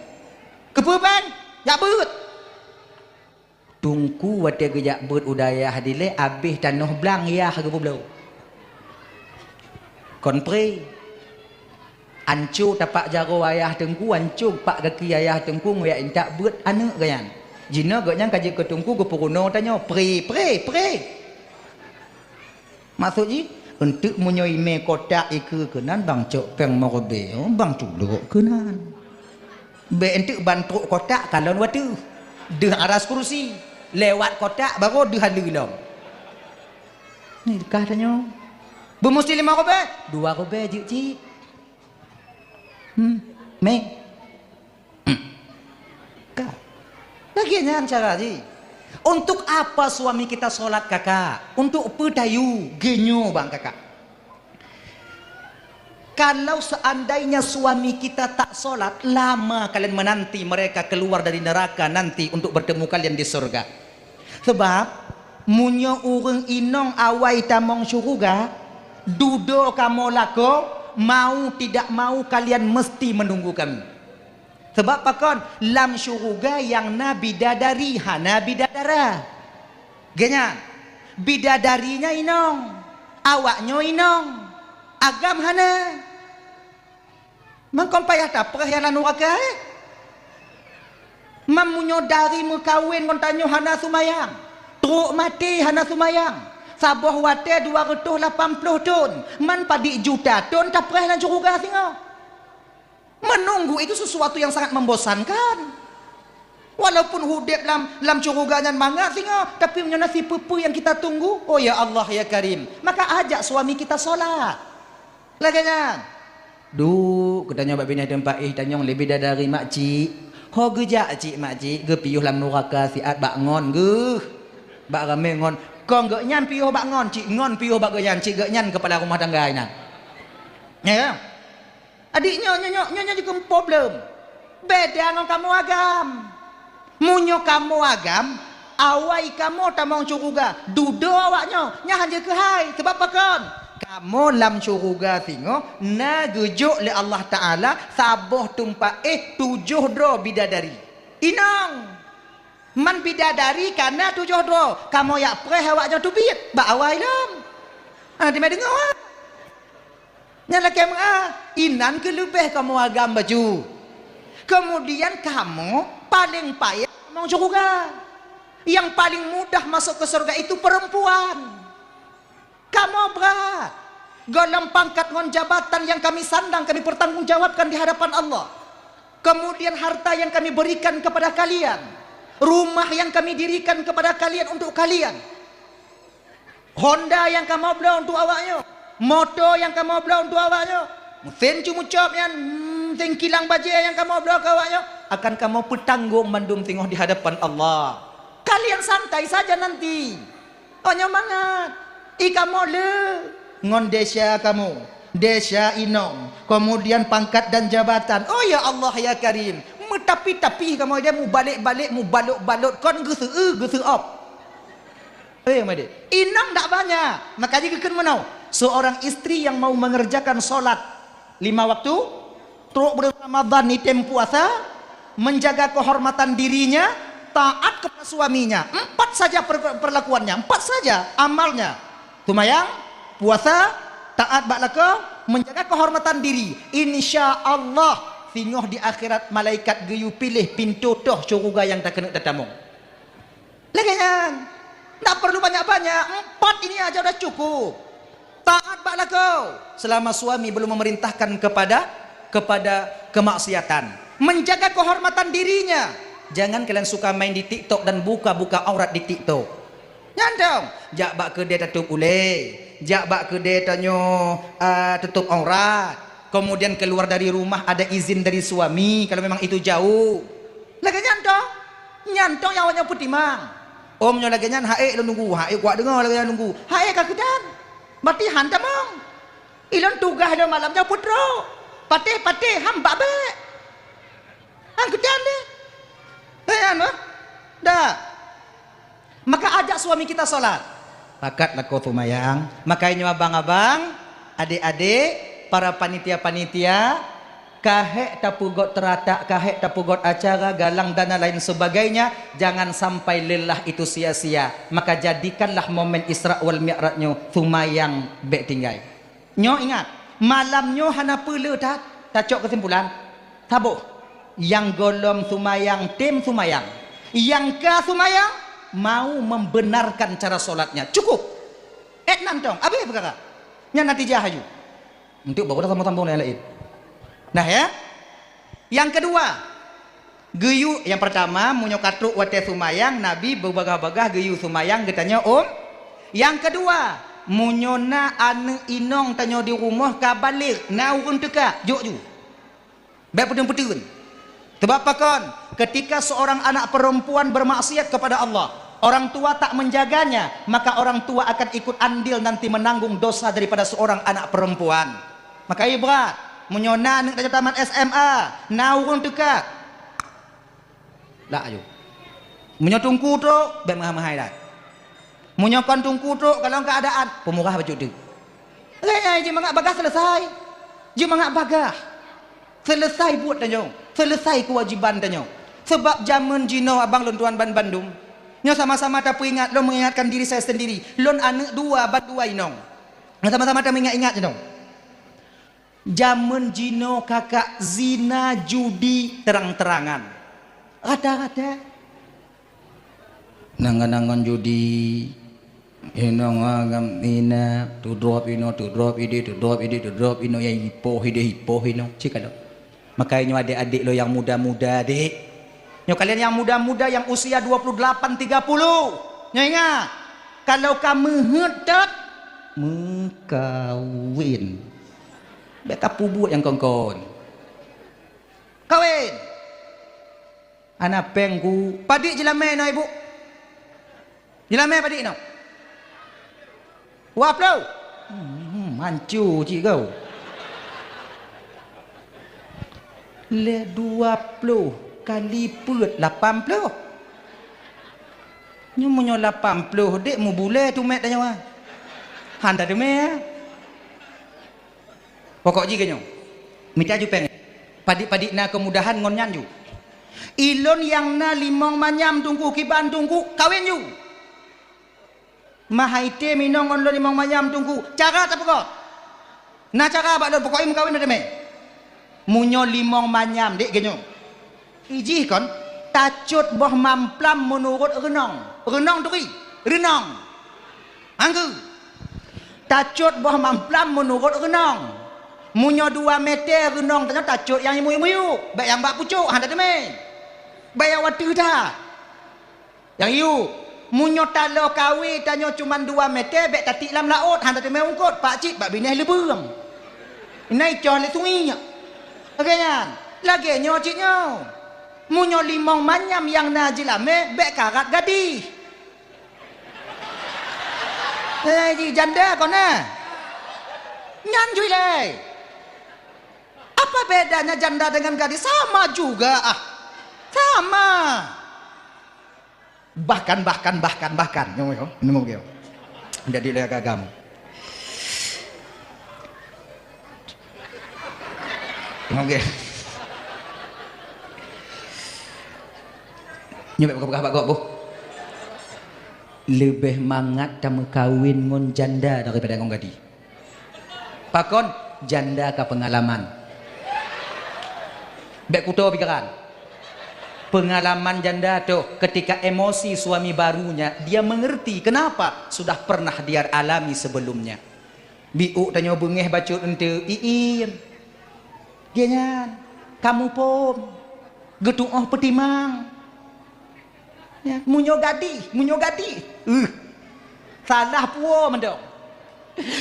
Keupeue péng? Jak beuet. Teungku watée geujak beuet u dayah dilée abéh tanoh blang yah geupeubloe. Kon pré. Anco tapak jaroe ayah teungku, anco pak gaki ayah teungku, ngoyak intak beuet aneuëk geuh nyan. Jinoe geuh nyan ka jeuet keu teungku geupeurunoe tanyoe, pré, pré, pré. Maksud jih, eunteuk meunyoe imé kotak ikeue keunan bang cok péng meureubi, oh, bang tulok keunan. Bék eunteuk ban trok kotak kalon watée. Deuh aras kursi, lewat kotak baru deuh haleue lom. Ni kah tanyoe. Beumusti lima rubée, dua rubée jeuet cit. Hmm, mé. Hmm. Ka. Lagée nyan cara jih. Untuk apa suami kita solat, kakak? Untuk peue tayue, geunyoe bang kakak. Kalau seandainya suami kita tak solat, lama kalian menanti mereka keluar dari neraka nanti untuk bertemu kalian di surga. Sebab, meunyoe ureuëng inong awai tamong syeuruga, dudoe kamoe lakoe, mau tidak mau kalian mesti menunggu kami. Sebab pakon? Lam syeuruga nyang na bidadari, hana bidadara. Geuh nyan, bidadari nyan inong, awaknyoe inong, agam hana. Mangkon payah tapreh nyang lam nuraka, eh? Meunyoe dari meukawen ngon tanyoe hana sumayang, trok maté hana sumayang, saboh watée dua reutôh lapan ploh thon, man padit juta thon tapreh lam syeuruga singoh. Menunggu itu sesuatu yang sangat membosankan. Walaupun udeb lam, lam syeuruga nyan mangat singoh, tapi meunyoe na sipeue-peue nyang kita tunggu, oh ya Allah ya Karim, maka ajak suami kita solat. Lagée nyan. Duek, geutanyoe bak binéh teumpat éh tanyong leubeh dari makcik. Ho geujak cik makcik, geupiôh lam nuraka siat bak ngon geuh. Bak ramé ngon, kon geuh nyan piôh bak ngon, cik ngon piôh bak geuh nyan, cik geuh nyan keupala rumah tangga inan. Ya. Adik nyoe, nyoe, nyoe, nyoe, nyoe jikeuem problem. Beda ngon kamoe agam. Meunyoe kamoe agam, awai kamoe tamong syeuruga, dudoe awaknyoe, nyan hana keuhai. Sebab pakon? Kamoe lam syeuruga singoh na geujok lé Allah Taala saboh teumpat éh tujoh droe bidadari. Inong! Man bidadari ka na tujoh droe, kamoe jak preh awaknyoe teubiet bak awai lom. Hana teuma deungoe. Nyan lakée meu'ah, inan keuh leubeh kamoe agam baju. Keumudian kamoe paleng payah tamong syeuruga. Nyang paleng mudah masok keu syeuruga itu peurempuan. Kamoe brat. Golom pangkat ngon jabatan nyang kami sandang kami peurtanggung jawabkan di hadapan Allah. Keumudian harta nyang kami beurikan keupada kalian, rumah nyang kami dirikan keupada kalian untuk kalian. Honda nyang kamoe bloe untuk awaknyoe, moto nyang kamoe bloe untuk awaknyoe, meusén cu meucôb nyan, hmm, meusén kilang bajée nyang kamoe bloe keu awaknyoe, akan kamoe peutanggong mandum singoh di hadapan Allah. Kalian santai saja nanti. Oh nyoe mangat. I kamoe le ngon desya kamoe, desya inong, keumudian pangkat dan jabatan. Oh ya Allah ya Karim, meutapi-tapi kamoe dia mubalek-balek, mubalot-balot kon geuseu-eu, geuseu-op. Eh, made. Inong dak banyak. Makanya geukheun meunoe, seorang istri yang mau mengerjakan solat lima waktu, trok buleuen Ramadhan item puasa, menjaga kehormatan dirinya, taat kepada suaminya. Empat saja per-, perlakuannya, empat saja amalnya. Sumayang, puasa, taat bak lakoe, menjaga kehormatan diri. Insya Allah, singoh di akhirat malaikat geuyue piléh pintoe toh syeuruga nyang takeuneuk tatamong. Lagée nyan. Tak perlu banyak-banyak. Empat ini aja udah cukup. Taat bak lakoe selama suami belum memerintahkan kepada, kepada kemaksiatan. Menjaga kehormatan dirinya. Jangan kalian suka main di TikTok dan buka-buka aurat di TikTok. Nyan dong, jak bak keudè tatôp ulèe, jak bak keudè tanyoe, ah, tutup aurat. Kemudian keluar dari rumah ada izin dari suami kalau memang itu jauh. Lagèe nyan dong. Nyan dong nyang awaknyan peutimang. Om nyoe lagèe nyan, haék lôn nunggu, haék kuat deungoe lagèe nyan nunggu. Haék ka keudan. Berarti han tamong. Ilôn tugaih lôn malam nyoe peutrok. Patéh-patéh han bak bèk. Han keudan deh. Hei, han, bah? Dah. Maka ajak suami kita salat. Pakat lakoe seumayang. Makajih nyoe abang-abang, adék-adék, para panitia-panitia, ka hék tapeugöt teuratak, ka hék tapeugöt acara, galang dan lain sebagainya, jangan sampai lelah itu sia-sia. Maka jadikanlah momen Isra wal Mi'raj nyoe seumayang bèk tinggai. Nyoe ingat, malam nyoe hana peue le that, tacok keusimpulan. Saboh, nyang gohlom seumayang, tem seumayang. Nyang ka seumayang, mau membenarkan cara solatnya. Cukup. Ék nan dong, abéh peukara. Nyan natijah aju. Untuk baru dah sambung-sambung yang lain. Nah, ya. Yang kedua, geuyue, yang pertama, meunyoe ka trok watèe seumayang, Nabi beubagah-bagah geuyue seumayang geutanyoe, um. Yang kedua, meunyoe na aneuk inong tanyoe di rumoh ka baligh, na ureueng teuka, jok ju. Bèk peuteun-peuteun. Sebab pakon? Ketika seorang anak perempuan bermaksiat kepada Allah, orang tua tak menjaganya, maka orang tua akan ikut andil nanti menanggung dosa daripada seorang anak perempuan. Maka ié brat, meunyoe na aneuk tanyoe tamat S M A, na ureueng teuka, lak aju. Meunyoe teungku trok, bèk meuhai-meuhai that. Meunyoe kon teungku trok, kalon keuadaan, peumurah bacut teuk. Lagèe nyan, jeuet mangat bagah selesai. Jeuet mangat bagah. Selesai buet tanyoe. Selesai keuwajiban tanyoe. Sabab jameun jinoe, abang lôn tuan ban bandum, nyoe sama-sama tapeuingat, lôn mengingatkan diri saya sendiri. Lôn aneuk dua, ban dua inong. Nyoe sama-sama tameuingat-ingat jinoe. Jameun jinoe kakak zina judi terang-terangan. Rata-rata. Nang ngon-nang ngon judi, inong agam ina, tudrop inoe, tudrop idéh, tudrop idéh, tudrop inoe, nyang ipoh idéh, ipoh inoe, cit ka lheueh. Makajih nyoe adék-adék lôn nyang muda-muda, dek. Nyoe kalian nyang muda-muda, nyang usia dua puluh delapan, tiga puluh. Nyoe ingat, kalau ka meuheuet that, meukawen. Bèk ka peubuet nyang kon-kon. Kawen. Hana péng ku. Padit jilamé inoe, Ibu? Jilamé padit inoe? Dua ploh. Hmm, mancu cit kau. Lé dua ploh kali peuet lapan ploh. Nyoe meunyoe lapan ploh dek mubulée tumét tanyoe. Han tateumé, eh. Pokok jih keu nyoe, mita ju péng. Padit-padit na keumudahan ngon nyan ju. Ilôn nyang na limong manyam teungku, kiban teungku, kawen ju. Mahai tém inong ngon lôn limong manyam teungku, cara tapeugot. Na cara bak lôn, pokok jih meukawen na teumé. Meunyoe limong manyam, dek keu nyoe. Ijih kon, tacot boh mamplam meunurot reunong. Reunong turi, reunong. Anggeue. Tacot boh mamplam meunurot reunong. Meunyoe dua meter reunong tanyoe tacot nyang miyueb-miyueb, bék nyang bak pucok, han tateumé. Bék nyang wateuh that. Nyang yue, meunyoe taloe kawé tanyoe cuman dua meter, bék tatiek lam laôt, han tateumé eungkôt, pakcit bak binéh leubeueng. Inan icoh lé sungi nyan. Lagée nyan, lagée nyoe cit nyoe. Meunyoe limong manyam nyang na jilamé, bék karat gadih. Eh, ji janda kon na. Nyan ju ilée. Apa bedanya janda dengan gadis? Sama juga, ah. Sama. Bahkan, bahkan, bahkan, bahkan. Nyoe, nyoe. Nyoe, nyoe. Jadi lé agam. Oke. Nyoe bék peugah bak gob, boh. Leubeh mangat tameukawen ngon janda daripada ngon gadis. Pakon? Janda ka peungalaman. Bék kuto pikiran. Peungalaman janda toh, ketika emosi suami barunya, dia mengerti kenapa, sudah pernah dia alami sebelumnya. Biôk tanyoe beungéh bacut eunteuk, iin. Dia nyan, kamu pom. Geutu'oh peutimang. Ya, meunyoe gadih, meunyoe gadih. Uh, salah puwoe mantong.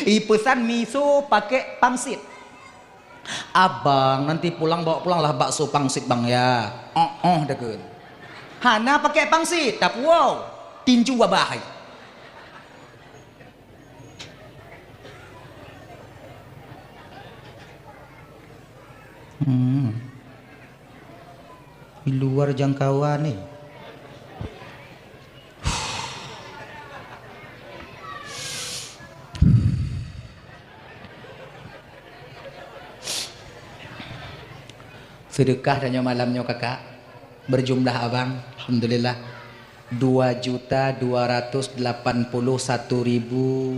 Ipeusan miso pakai pangsit. "Abang, nanti pulang bawa pulanglah bakso pangsit, Bang, ya." "Oh, oh," dakun. Hana pakai pangsit, tapuwoe. Tinju abah hai. Hmm. Di luar jangkauan ni. Seudeukah tanyoe malam nyoe, Kakak. Berjumlah abang, alhamdulillah, dua juta dua ratus delapan puluh satu ribu.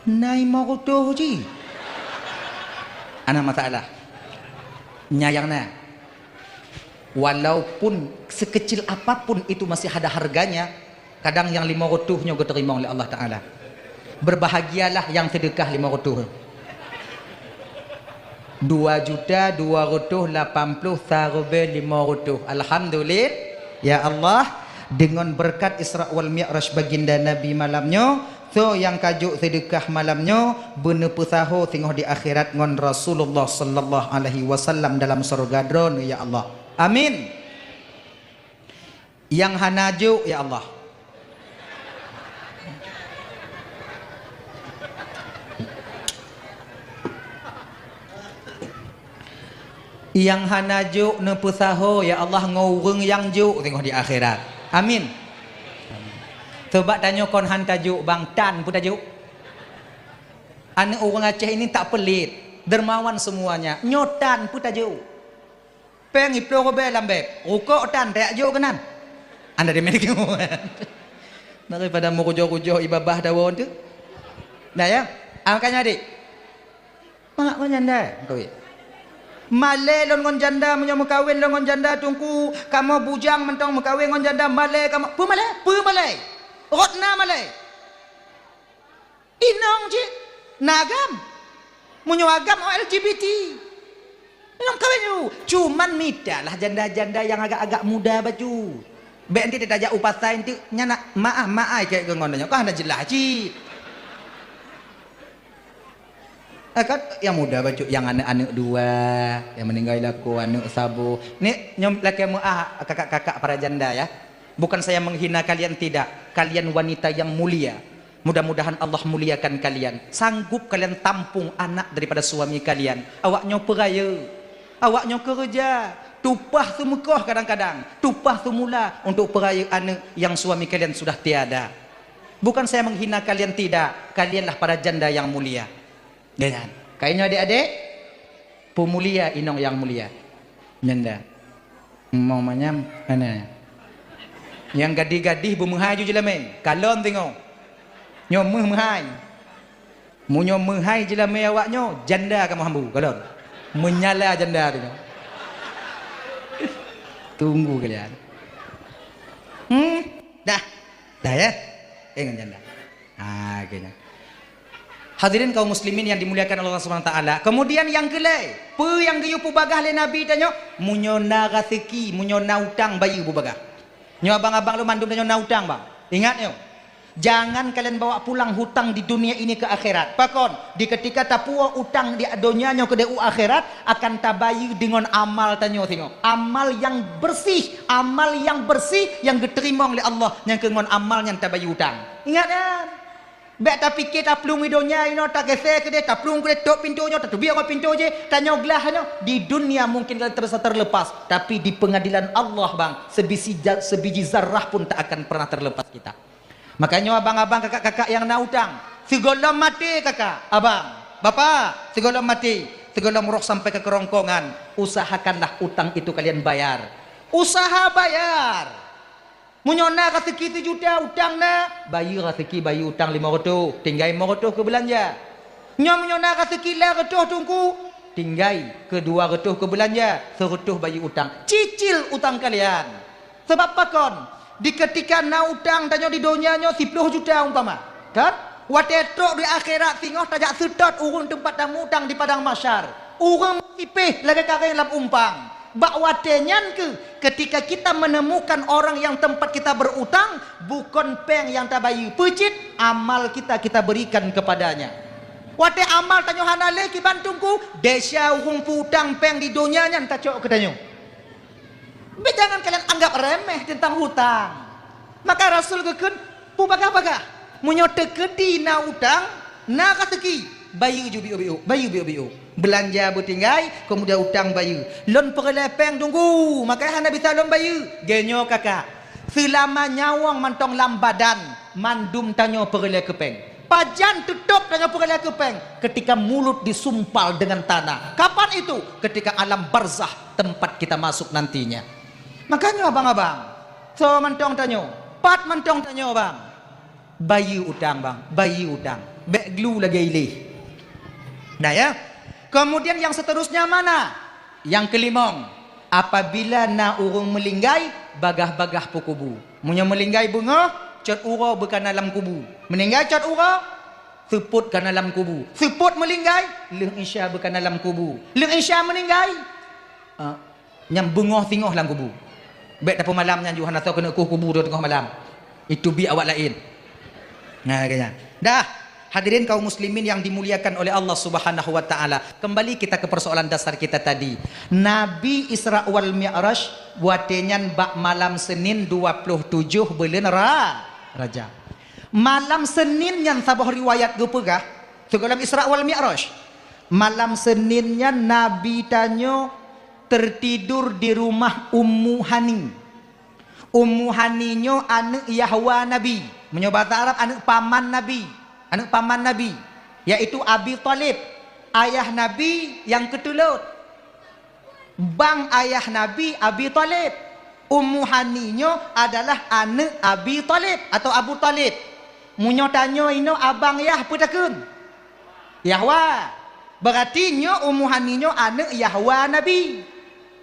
Na limong reutôh cit. Hana masalah. Nyan nyang na. Walaupun sekecil apapun itu masih ada harganya, kadang nyang limong reutôh nyoe geuteurimong lé Allah Taala. Berbahagialah nyang seudeukah limong reutôh. Dua juta dua ratus lapan puluh sareubee lima ratus. Alhamdulillah. Ya Allah, deungon beureukat Isra wal Mi'raj baginda Nabi malam nyoe, soe nyang ka jok seudeukah malam nyoe, beuneupeusaho singoh di akhirat ngon Rasulullah sallallahu alaihi wasallam dalam syeuruga Droeneuh, ya Allah. Amin. Nyang hana jok, ya Allah. Nyang hana jok neupeusaho, ya Allah, ngon ureuëng nyang jok teungoh di akhirat. Amin. Coba tanyoe kon han tajok, bang, tan peue tajok? Aneuk ureuëng Aceh ini tak pelit, dermawan semuanya. Nyoe tan peue tajok? Péng iploh rubée lam beb, rukok tan tajak jok keunan. Anda di Amerika. Daripada meurujoh-rujoh ibabah dawa tu. Nah ya, angkanya adik. Mangat ngon janda meukawen. Malée lôn ngon janda, meunyoe meukawen lôn ngon janda, Teungku, kamoe bujang mantong meukawen ngon janda, malée kamoe. Peumalée, peumalée. Rot na malée. Inong cit na agam. Meunyoe agam, oh, L G B T. Lôn kawén ju. Cuman mitalah janda-janda nyang agak-agak muda bacut. Bék nanti tajak u pasai nanti nyan nak maah-maah keu ngon nyoe. Kan hana jeulaih cit. Eh, kan nyang muda bacut, nyang aneuk-aneuk dua, nyang meuninggai lakoe, aneuk saboh. Ni nyoe lakée meuah kakak-kakak para janda ya. Bukan saya menghina kalian, tidak. Kalian wanita yang mulia. Mudah-mudahan Allah muliakan kalian. Sanggup kalian tampung anak daripada suami kalian. Awak nyoe peurayeuk. Awak nyoe keureuja. Tupah seumeukoh kadang-kadang. Tupah seumula untuk peurayeuk aneuk yang suami kalian sudah tiada. Bukan saya menghina kalian, tidak. Kalianlah para janda yang mulia. Dengan. Kainyoe adik-adik, peumulia inong yang mulia. Nyanda. Emong manyam, mana? Nyang gadih-gadih beumeuhai ju jeulamé. Kalon teungoh. Nyoe meuh meuhai. Meunyoe meuhai jeulamé awak nyoe, janda kamoe hambu, kalon. Meunyala janda teungoh. Tunggu kalian. Hmm, dah. Dah ya? Eh, ngon janda. Ha, kena. Hadirin kaum muslimin yang dimuliakan Allah Subhanahu wa taala. Kemudian nyang keulhèe, peue nyang geuyue peubagah lé Nabi tanyoe? Meunyoe na raseuki, meunyoe na utang, bayeue beubagah. Nyoe abang-abang lôn mandum tanyoe na utang, bang. Ingat nyoe. Jangan kalian bawa pulang hutang di dunia ini ke akhirat. Pakon? Di ketika tapuwoe utang di donya nyoe keudeh u akhirat, akan tabayeue deungon amal tanyoe singoh. Amal nyang bersih, amal nyang bersih nyang geuteurimong lé Allah, nyang keu ngon amal nyan tabayeue utang. Ingat nyan. Bèk tapike taplueng i donya inoe, tageuseue keudeh, taplueng keudeh, tôp pintoe nyoe, tateubiet ngon pintoe jéh, tanyoe glah nyoe. Di dunia mungkin kita terasa terlepas, tapi di pengadilan Allah, bang, sebiji ja-, sebiji zarah pun tak akan pernah terlepas kita. Makanya abang-abang, kakak-kakak yang na utang, sigohlom maté kakak, abang, bapak, sigohlom maté, sigohlom roh sampai ke kerongkongan, usahakanlah utang itu kalian bayar. Usaha bayar. Meunyoe na raseuki sijuta utang na, bayeue raseuki, bayeue utang limong reutôh, tinggai limong reutôh keu beulanja. Nyoe meunyoe na raseuki lam reutôh teungku, tinggai keu dua reutôh keu beulanja, seureutôh bayeue utang. Cicil utang kalian. Sabab pakon? Di keutika na utang tanyoe di donya nyoe siploh juta umpama, kan? Watèe trok di akhirat singoh tajak seutôt ureueng teumpat tamutang di padang mahsyar. Ureueng sipéh lagèe karéng lam umpang. Bak watée nyan keuh, ketika kita menemukan orang yang tempat kita berutang, bukon péng nyang tabayeue, peue cit amal kita, kita berikan kepadanya. Watée amal tanyoe hana lé kiban teungku, desya ureuëng peu-utang péng di donya nyan tacok keu tanyoe. Bék jangan kalian anggap remeh tentang hutang. Maka Rasul geukheun, "Peubagah-bagah. Meunyoe teukeudi na utang, na raseuki, bayeue ju biôk-biôk, bayeue biôk-biôk. Beulanja beutinggai, keumudian utang bayeue. Lôn peureulée péng teungku, maka hana bisa lôn bayeue." Geunyoe kakak, seulama nyawöng mantong lam badan, mandum tanyoe peureulée keu péng. Pajan teutôb tanyoe peureulée keu péng? Ketika mulut disumpal dengan tanah. Kapan itu? Ketika alam barzakh, tempat kita masuk nantinya. Makanya abang-abang, soe mantong tanyoe, pat mantong tanyoe bang, bayeue utang bang, bayeue utang. Bék glu lagée ileh. Nah ya. Kemudian yang seterusnya mana? Yang kelimong, apabila na ureuëng meulinggai, bagah-bagah peukubu. Meunyoe meulinggai beungoh, cot uroe beukana lam kubu. Meuninggai cot uroe, seupôt kana lam kubu. Seupôt meulinggai, lheueh isya beukana lam kubu. Lheueh isya meuninggai, ah, nyang beungoh singoh lam kubu. Bék tapeumalam nyan ju hana soe keuneuk kueh kubu teungoh malam. Itu bi awak laén. Nah, kaya. Dah, hadirin kaum muslimin yang dimuliakan oleh Allah Subhanahu wa taala. Kembali kita ke persoalan dasar kita tadi. Nabi Isra wal Mi'raj watée nyan bak malam Senin dua puluh tujoh buleuen Ra-, Rajab. Malam Senin nyan saboh riwayat geupeugah, sigohlom Isra wal Mi'raj. Malam Senin nyan Nabi tanyoe tertidur di rumah Ummu Hani. Ummu Hani nyoe aneuëk yahwa Nabi. Meunyoe basa Arab, aneuëk paman Nabi. Aneuëk paman Nabi, yaitu Abi Thalib, ayah Nabi nyang keutulot. Bang ayah Nabi Abi Thalib. Ummu Hani nyoe adalah aneuëk Abi Thalib atau Abu Thalib. Meunyoe tanyoe inoe abang yah peue takheun? Yahwa. Berarti nyoe Ummu Hani nyoe aneuëk yahwa Nabi.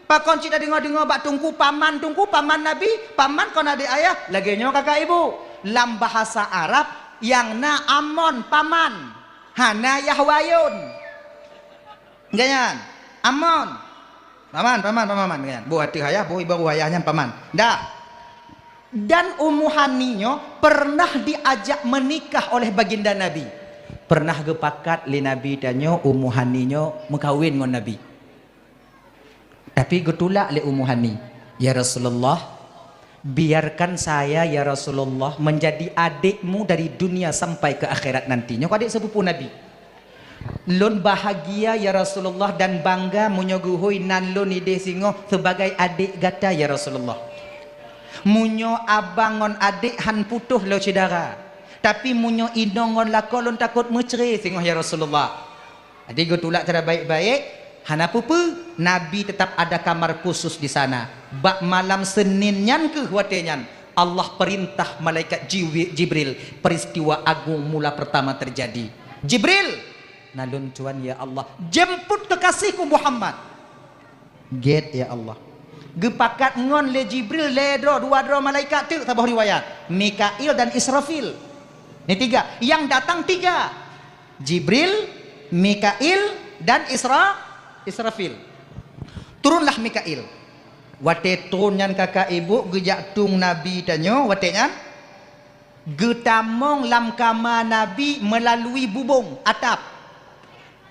Pakon cit tadeungoe-deungoe bak teungku paman, teungku paman Nabi, paman kon adék ayah, lagée nyoe kakak ibu. Lam bahasa Arab nyang na amon paman, hana yahwa yon. Nyan, amon. Paman, paman, paman, paman, nyan. Boh ateueh ayah, boh ibaroe ayah nyan paman. Dah. Dan Ummu Hani nyoe pernah diajak menikah oleh baginda Nabi. Pernah geupakat lé Nabi tanyoe Ummu Hani nyoe meukawen ngon Nabi. Tapi geutulak lé Ummu Hani, "Ya Rasulullah, biarkan saya, ya Rasulullah, menjadi adikmu dari dunia sampai ke akhirat nanti." Nyoe adék sepupu Nabi. "Lôn bahagia, ya Rasulullah, dan bangga meunyoe geuhôi nan lôn idéh singoh sebagai adék gata, ya Rasulullah. Meunyoe abang ngon adék han putôh lé syedara, tapi meunyoe inong ngon lakoe lôn takot meucre singoh, ya Rasulullah." Jadi geutulak cara baik-baik, hana peue-peue, Nabi tetap ada kamar khusus di sana. Bak malam Senin nyan keuh watée nyan, Allah perintah malaikat Jiwi-, Jibril, peristiwa agung mula pertama terjadi. "Jibril, na lôn tuan ya Allah, jemput kekasihku Muhammad." Gét ya Allah. Geupakat ngon lé Jibril lé droe, dua droe malaikat teuk saboh riwayat, Mikail dan Israfil. Ni tiga, yang datang tiga. Jibril, Mikail, dan Isra-, Israfil. Turunlah Mikail. Watée trôn nyan kakak ibu geujak tueng Nabi tanyoe, watée nyan geutamong lam kama Nabi meulalui bubông atap.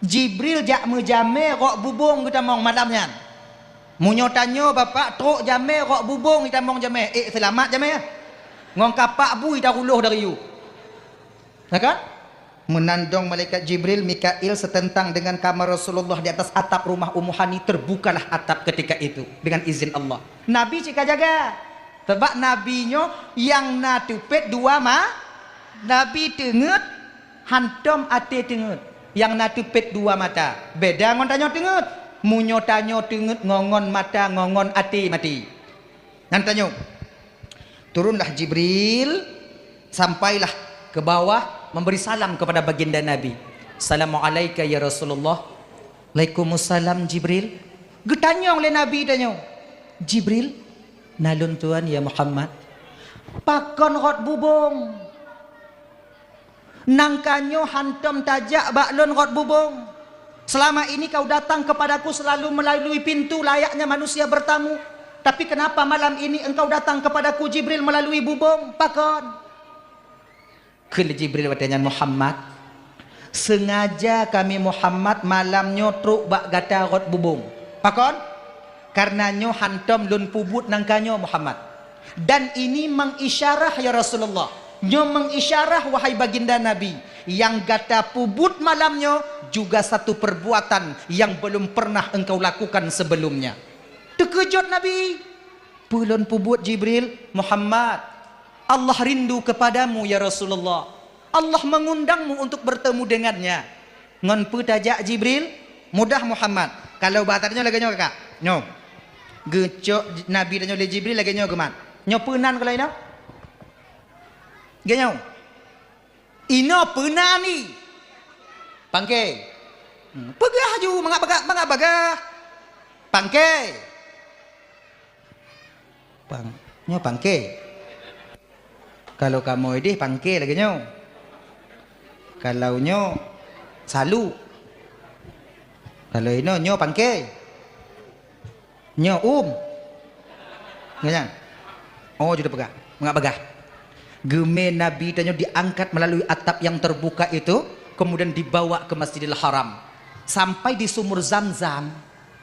Jibril jak meujamé rok bubông geutamong malam nyan. Meunyoe tanyoe bapak trok jamé rok bubông geutamong jamé, ék seulamat jamé. Ngon kapak bui taruloh dari yue. Ya kan? Meunan dong malaikat Jibril, Mikail seuteuntang dengan kama Rasulullah di atas atap rumah Ummu Hani, terbukalah atap ketika itu dengan izin Allah. Nabi cit ka jaga. Sabab Nabi nyoe nyang na teupet dua ma-, Nabi teungeut hantom até teungeut. Nyang na teupet dua mata. Beda ngon tanyoe teungeut. Meunyoe tanyoe teungeut ngon, ngon mata, ngon, ngon até maté. Nyan tanyoe. Turunlah Jibril, sampailah ke bawah, memberi salam kepada baginda Nabi. "Assalamualaika ya Rasulullah." "Waalaikumsalam Jibril." Geutanyong lé Nabi tanyoe, "Jibril, na lôn tuan ya Muhammad, pakon rot bubông?" Nangka nyoe hantom tajak bak lôn rot bubông. Selama ini kau datang kepadaku selalu melalui pintu layaknya manusia bertamu. Tapi kenapa malam ini engkau datang kepadaku Jibril melalui bubông? Pakon? Kheun lé Jibril watée nyan, "Muhammad, sengaja kami Muhammad malam nyoe trok bak gata rot bubông. Pakon? Kareuna nyoe hantom lôn peubuet nangka nyoe Muhammad. Dan ini mengisyarah ya Rasulullah. Nyoe mengisyarah wahai baginda Nabi, nyang gata peubuet malam nyoe juga satu perbuatan yang belum pernah engkau lakukan sebelumnya." Teukeujot Nabi. "Peue lôn peubuet Jibril?" "Muhammad, Allah rindu kepadamu ya Rasulullah. Allah mengundangmu untuk bertemu dengannya." "Ngon peue tajak Jibril?" "Mudah Muhammad. Kalau bahasa nyoe lagée nyoe kakak. Nyoe. Geucok Nabi tanyoe lé Jibril lagée nyoe geumat. Nyoe peue nan kalau inoe?" "Lagée nyoe. Inoe peue nan ni?" "Pangke." Hmm, peugah ju, mangat bagah, mangat bagah. "Pangke." Pang, nyoe pangke. Kalau kamoe ideh pangke lagée nyoe. Kalau nyoe salu. Kalau inoe nyoe pangke. Nyoe um. Nyan. Oh, jeuet peugah. Mangat bagah. Geumé Nabi tanyoe diangkat melalui atap yang terbuka itu, kemudian dibawa ke Masjidil Haram. Sampai di sumur Zamzam,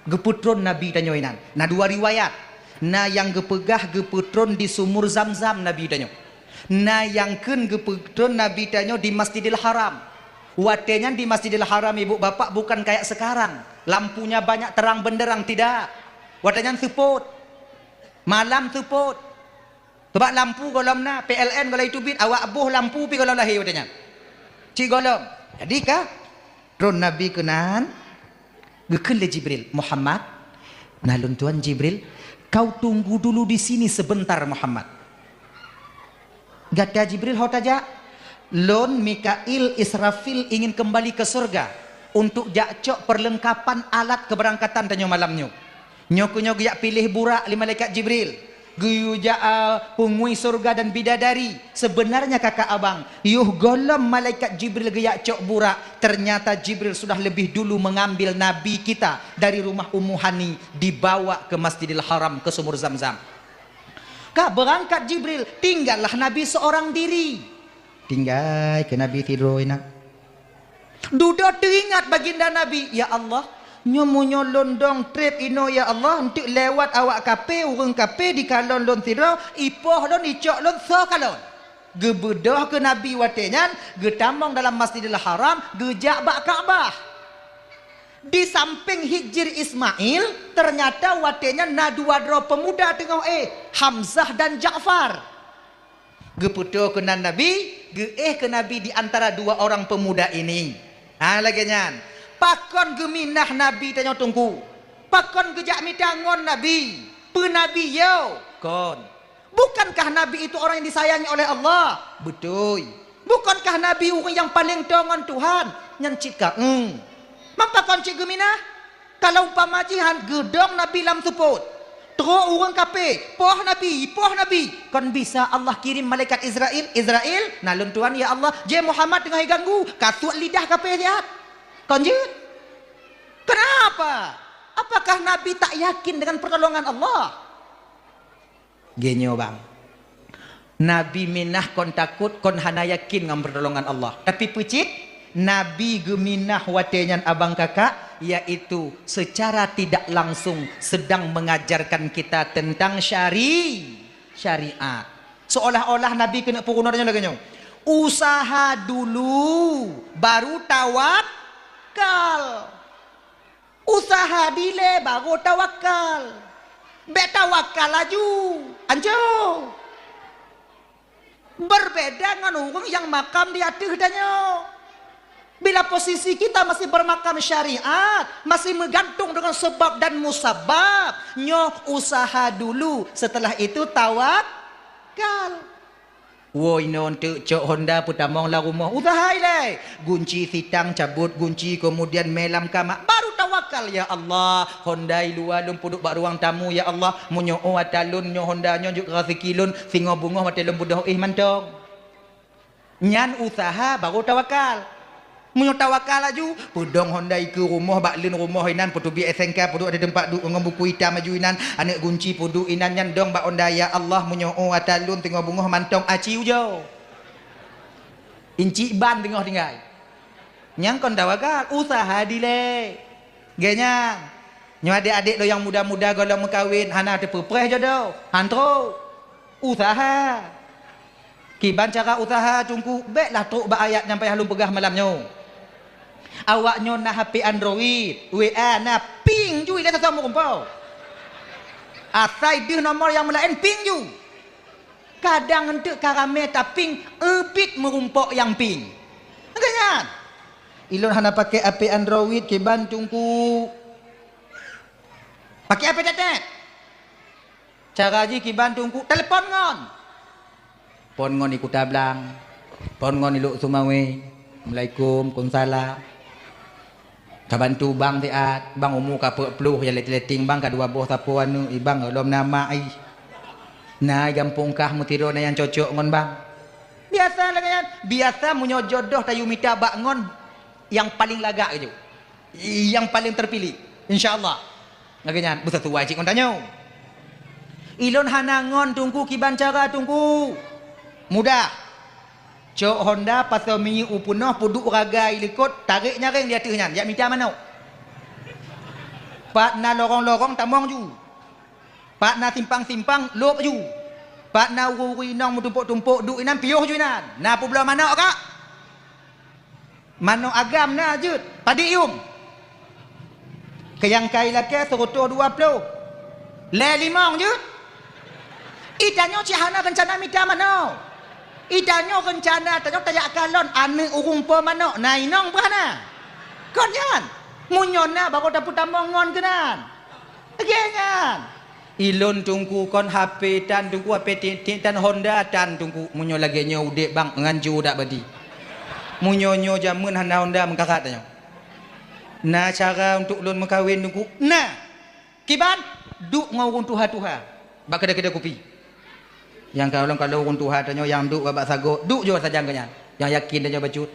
Geupeutron Nabi tanyoe inan. Na dua riwayat. Na nyang geupeugah geupeutron di sumur Zamzam Nabi tanyoe. Na nyang kheun geupeutron Nabi tanyoe di Masjidil Haram. Watée nyan di Masjidil Haram, ibu bapak, bukan kayak sekarang. Lampunya banyak terang benderang, tidak. Watée nyan seupôt. Malam seupôt. Sabab lampu gohlom na, P L N gohlom teubiet, awak boh lampu pih gohlom lahé watée nyan. Cit gohlom. Jadi ka tron Nabi keunan, geukheun lé Jibril, "Muhammad, na lôn tuan Jibril, kau tunggu dulu di sini sebentar, Muhammad." "Gata Jibril ho tajak?" "Lôn, Mikail, Israfil ingin kembali ke surga untuk jak cok perlengkapan alat keberangkatan tanyoe malam nyoe." Nyoe keuh nyoe geujak piléh burak lé malaikat Jibril. Geuyue jak, a, peungui surga dan bidadari. Sebenarnya kakak abang, yoh gohlom malaikat Jibril geujak cok burak, ternyata Jibril sudah lebih dulu mengambil Nabi kita dari rumah Ummu Hani, dibawa ke Masjidil Haram, ke Sumur Zamzam. Ka beurangkat Jibril, tinggallah Nabi seorang diri. Tinggai keu Nabi sidroe na. Dudoe teuingat baginda Nabi, "Ya Allah, nyoe meunyoe lôn dong treb inoe ya Allah, eunteuk lewat awak kafé, ureuëng kafé jikalon lôn sidroe, ipoh lôn, icok lôn, soe kalon?" Geubeudôh keu Nabi watée nyan, geutamong dalam Masjidil Haram, geujak bak Ka'bah. Di sampéng Hijir Ismail, ternyata watée nyan na dua droe peumuda teungoh éh, Hamzah dan Ja'far. Geupeutoe keunan Nabi, geuéh keu Nabi di antara dua orang pemuda ini. Ha, lagée nyan. Pakon geuminah Nabi tanyoe Teungku? Pakon geujak mita ngon Nabi? Peue Nabi yo? Kon. Bukankah Nabi itu orang yang disayangi oleh Allah? Beutôi. Bukankah Nabi ureuëng nyang paleng toe ngon Tuhan? Nyan cit ka, eng. Man pakon cit geuminah? Kalau umpama jihan geudong Nabi lam seupôt, trok ureuëng kafé, poh Nabi, poh Nabi, kon bisa Allah kirim malaikat Israel, "Israel, na lôn tuan ya Allah, jeh Muhammad teungoh jiganggu, kasuet lidah kafé siat." Kon jeuet? Kenapa? Apakah Nabi tak yakin dengan pertolongan Allah? Geunyoe bang, Nabi minah kon takot, kon hana yakin ngon pertolongan Allah. Tapi peue cit, Nabi geuminah watée nyan abang kakak, yaitu secara tidak langsung sedang mengajarkan kita tentang syari-, syariat. Seolah-olah Nabi keuneuk peurunoe tanyoe lagée nyoe, "Usaha dulu, baru tawakal." Usaha dilée baru tawakal. Bék tawakal laju. Anco. Berbeda ngon ureuëng nyang makam di ateueh tanyoe. Bila posisi kita masih bermakam syariat, masih meugantung dengan sebab dan musabab, nyoe usaha dulu, setelah itu tawakal. Woe inoe eunteuk cok honda peutamong lam rumoh, usaha ilée. Gunci sitang cabot gunci, keumudian mé lam kama, baru tawakal, "Ya Allah, honda i luwa lôn peuduek bak ruang tamu, ya Allah. Meunyoe ata lôn nyoe honda nyoe jeuet keu raseuki lôn, singoh beungoh watée lôn beudôh éh mantong." Nyan usaha baru tawakal. Meunyoe tawakal laju, peudong honda ikeue rumoh, bak leuen rumoh inan, peuteubiet S N K, peuduek di teumpat duek ngon buku itam laju inan, aneuk gunci peuduek inan nyan dong bak honda, "Ya Allah, meunyoe oh ata lôn teungoh beungoh mantong aci ujoe." Incik ban teungoh tinggai. Nyang kon tawakal, usaha dilée. Geuh nyan. Nyoe adék-adék lôn nyang muda-muda gohlom meukawen, hana teupeupreh jodoh. Han trok. Usaha. Kiban cara usaha Teungku, béklah trok bak ayat nyang payah lôn peugah malam nyoe. Awak nyoe na H P Android, W A na, ping ju ilée sasoe meurumpok. Asai deuh nomor nyang meulaén ping ju. Kadang eunteuk ka ramé taping, eubit meurumpok nyang ping. Geuh nyan. Ilôn hana pakai H P Android kiban Teungku. Pakai H P tetek. Cara jih kiban Teungku, telepon ngon. Phon ngon di Kuta Blang. Phon ngon di Lhokseumawe. Assalamualaikum, waalaikumsalam. Ka bantu bang siat, bang umu ka peuet ploh, ya letting-letting bang ka dua boh sapo aneuk, i bang lom na mak i. Na i gampông kah meusidroe na nyang cocok ngon bang. Biasa lagée nyan, biasa meunyoe jodoh tayue mita bak ngon nyang paleng lagak keujeuet. Nyang paleng terpilih, insya Allah. Lagée nyan, beusasuai cit ngon tanyoe. Ilôn hana ngon Teungku kiban cara Teungku. Mudah. Cok honda pasoe minyeuk u peunoh, peuduek ragai likot, tarek nyareng di ateueh nyan, jak mita manok. Pat na lorong-lorong tamong ju. Pat na simpang-simpang lôb ju. Pat na ureuëng-ureuëng inong meutumpôk-tumpôk duek inan piôh ju inan. Na peubloe manok kak? Manok agam na jeuet, padit yum. Keu nyang kai lakée seureutôh dua ploh. Lhée limong jeuet. I tanyoe cit hana reuncana mita manok. I tanyoe reuncana tanyoe tajak kalon aneuk ureuëng po manok, na inong bah na. Kon nyan, meunyoe na barô tapeutamong ngon keunan. Lagée nyan. Ilôn Teungku kon H P tan Teungku, H P tiek-tiek tan honda tan Teungku. Meunyoe lagée nyoe udeb bang ngan ju dak badi. Meunyoe nyoe jameun hana honda meukarat tanyoe. Na cara untuk lôn meukawen Teungku? Na. Kiban? Duek ngon ureuëng tuha-tuha bak keudée-keudée kupi. Nyang kalon-kalon ureuëng tuha tanyoe nyang duek bak sagoe, duek jih sajan keu nyan. Nyang yakin tanyoe bacut.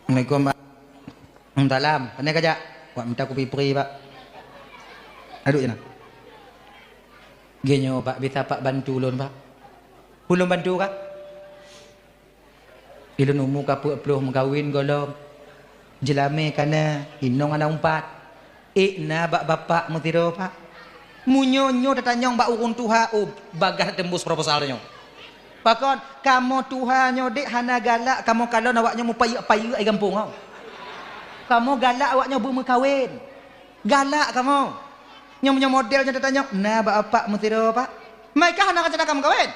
Assalamualaikum, Pak. Salam. Pane kajak? Wak mita kupi pri, Pak. Aduh, jana. Genyoe, Pak, bisa Pak bantu lôn, Pak? Ulôn bantu kah? Ilôn umu ka peuet ploh meukawen gohlom. Jeulamé kana, inong hana umpat. Ék na bak bapak meusidroe, Pak. Meunyoe nyoe tatanyong bak ureuëng tuha, oh, bagaih teumbus proposal nyoe. Pakon, kamoe tuha nyoe dek hana galak kamoe kalon awak nyoe meupayeuk-payeuk di gampông nyoe. Kamoe galak awak nyoe beumeukawen. Galak kamoe. Nyoe meunyoe model nyoe tatanyong, na bak bapak meusidroe, Pak. Mai kah hana rencana ka meukawen?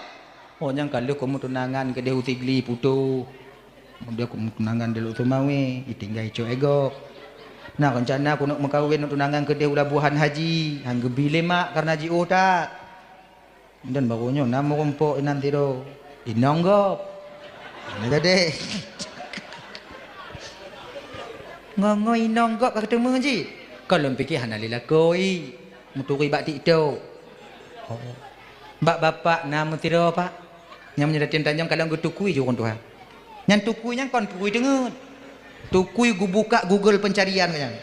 Oh, nyang ka lheueh kamoe tunangan keudeh u Sigli Puto. Kemudian kamoe tunangan di Lhokseumawe, itinggai cok ego. Na rencana keuneuk meukawen tunangan keudeh u Labuhan Haji, han geubi lé mak karena jiôh that. Dan baru nyoe na meurumpok inan sidroe. Inong gob. Ini tadi. Ngo-ngo inong gob ka teumeu jih. Kalau pikir hana lé lakoi. Meuturi bak TikTok. Oh. Bak bapak na meusidroe, Pak. Nyang meunyoe dateng tanyong kalon geutukui ju ureuëng tuha. Nyan tukui nyan kon tukui teungeut. Tukui geubuka Google pencarian nyan.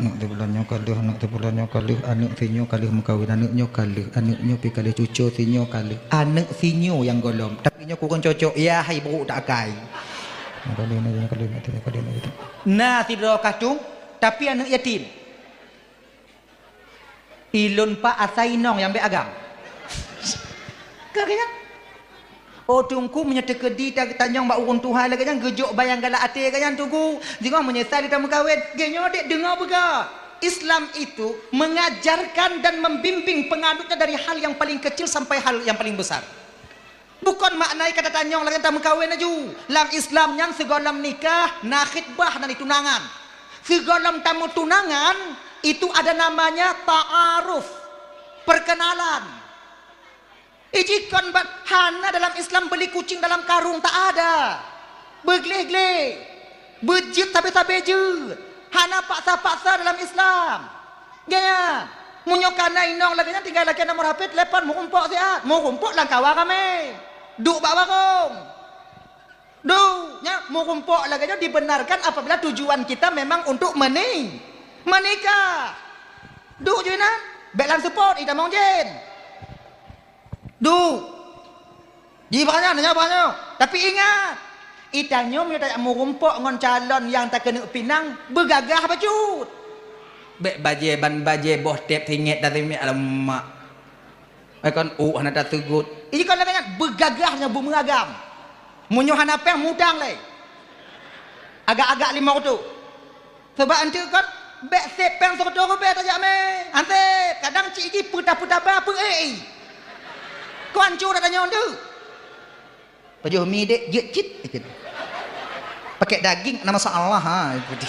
Aneuk teuh bulan nyoe ka lheueh, aneuk teuh bulan nyoe ka lheueh, aneuk sinyoe ka lheueh meukawen, aneuk nyoe ka lheueh, aneuk nyoe pi ka lheueh cuco sinyoe ka lheueh. Aneuk sinyoe nyang gohlom, tapi nyoe kureueng cocok, ya hai buruk tak akai. Nyoe ka lheueh, nyoe ka lheueh, nyoe ka lheueh, nyoe ka lheueh. Na sidroe kacung, tapi aneuk yatim. Ilôn pak asai inong nyang bék agam. Ka geuh nyan. Oh, Teungku, meunyoe teukeudi ta-, tanyong bak ureuëng tuha lagée nyan, geujok bayang galak até geuh nyan, Teungku. Singoh meunyeusai lé tameukawen, geuh nyoe dek deungoe beugah. Islam itu mengajarkan dan membimbing penganutnya dari hal yang paling kecil sampai hal yang paling besar. Bukon makna kata tanyong lagée tameukawen laju. Lam Islam nyan sigohlom nikah, na khitbah, na tunangan. Sigohlom tameutunangan, itu ada namanya ta'aruf, perkenalan. Ijikon bat hana dalam Islam beli kucing dalam karung, tak ada. Begleh-gleh, beujeuet sabe-sabe jeuet. Hana paksa-paksa dalam Islam. Gaya, meunyoe kana inong lagée nyan tinggai lakée nomor H P, telepon, meurumpok siat, meurumpok lam kawa ramé. Duek bak warong. Duek, nyan meurumpok lagèe nyoe dibenarkan apabila tujuan kita memang untuk meni-, menikah. Duek ju inan, bèk lam seupôt, itamong jén. Duek. Jih bak nyan, nyoe bak nyoe. Tapi ingat, itanyoe meunyoe tajak meurumpok ngon calon nyang takeuneuk pinang, beugagah bacut. Bèk bajèe ban bajèe boh tép singét dan singét, alamak. Eh, kon, uh, hana tateugot. Ih, kon lagèe nyan, beugagah nyoe, beumeuagam. Meunyoe hana péng, mutang lé. Agak-agak limong reutôh. Sabab eunteuk kon, bèk sép péng sireutôh ribèe tajak mé. Han sép, kadang cit jih peutah-peutah ba peu-ék. Kon hanco that tanyoe eunteuk. Pajoh mi dek, jeuet cit, ikut. Pakai daging, na masalah, ha, ikut.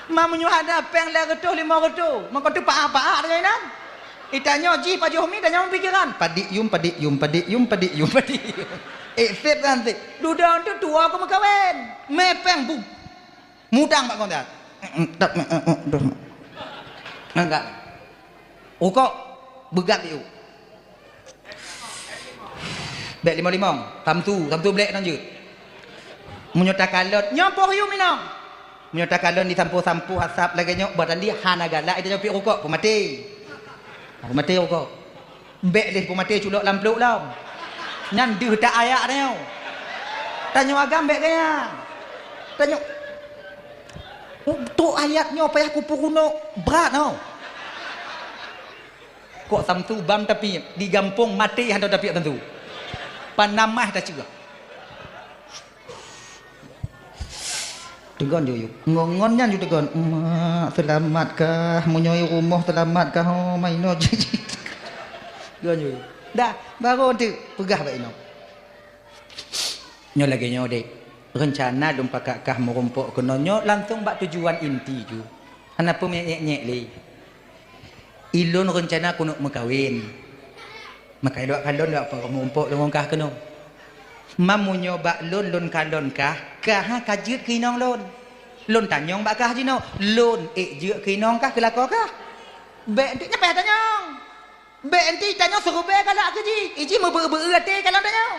Ma meunyoe hana péng lhèe reutôh, limong reutôh, meuko teupaah-paah deungon inan. Itanyoe jih pajoh mi, tanyoe pikiran. Padik yum, padik yum, padik yum, padik yum, padik yum. Eh, sép kan, sép. Dudoe tu tuwoe keu meukawen. Mé péng bu. Mudang bak kontak. Enggak. Rukok, beugat yuk. Bèk limong-limong. Tamtu, tamtu blék nan jeuet. Meunyoe takalon, nyoe poh yum inong. Meunyoe takalon disampôh-sampôh asap lagèe nyoe, bah tandi hana galak ita nyoe piep rukok, peumaté. Peumaté rukok. Bèk lé peumaté culok lam pluek lom. Nyan deuh tak ayak tanyoe. Tanyoe agam bèk gaya. Tanyoe, trok ayat nyoe payah kupeurunoe brat nyoe. Kok samtu bam tapi di gampông maté hana tapi samtu. Panamah taceuh. Teugon ju yuk. Ngon, ngon nyan ju teugon. Mak, seulamat kah? Meunyoe i rumoh seulamat kah? Oh, ma inoe. Teugon ju yuk. Dah, baru tu peugah bak inoe. Nyoe lagèe nyoe, Dek. Reuncana lôn pakat kah meurumpok keunoe nyoe langsong bak tujuan inti ju. Hana peue nyek-nyek lé. Ilôn reuncana keuneuk meukawen. Maka ilôn kalon lôn meurumpok lôn ngon kah keunoe. Ma meunyoe bak lôn, lôn kalon kah, kah ka jeuet keu inong lôn. Lôn tanyong bak kah jinoe, lôn ék jeuet keu inong kah keu lakoe kah? Bèk, nyan payah tanyong. Bèk, nyan tanyoe siribèe galak keu jih. Iji meubeu-beu até kalon tanyoe.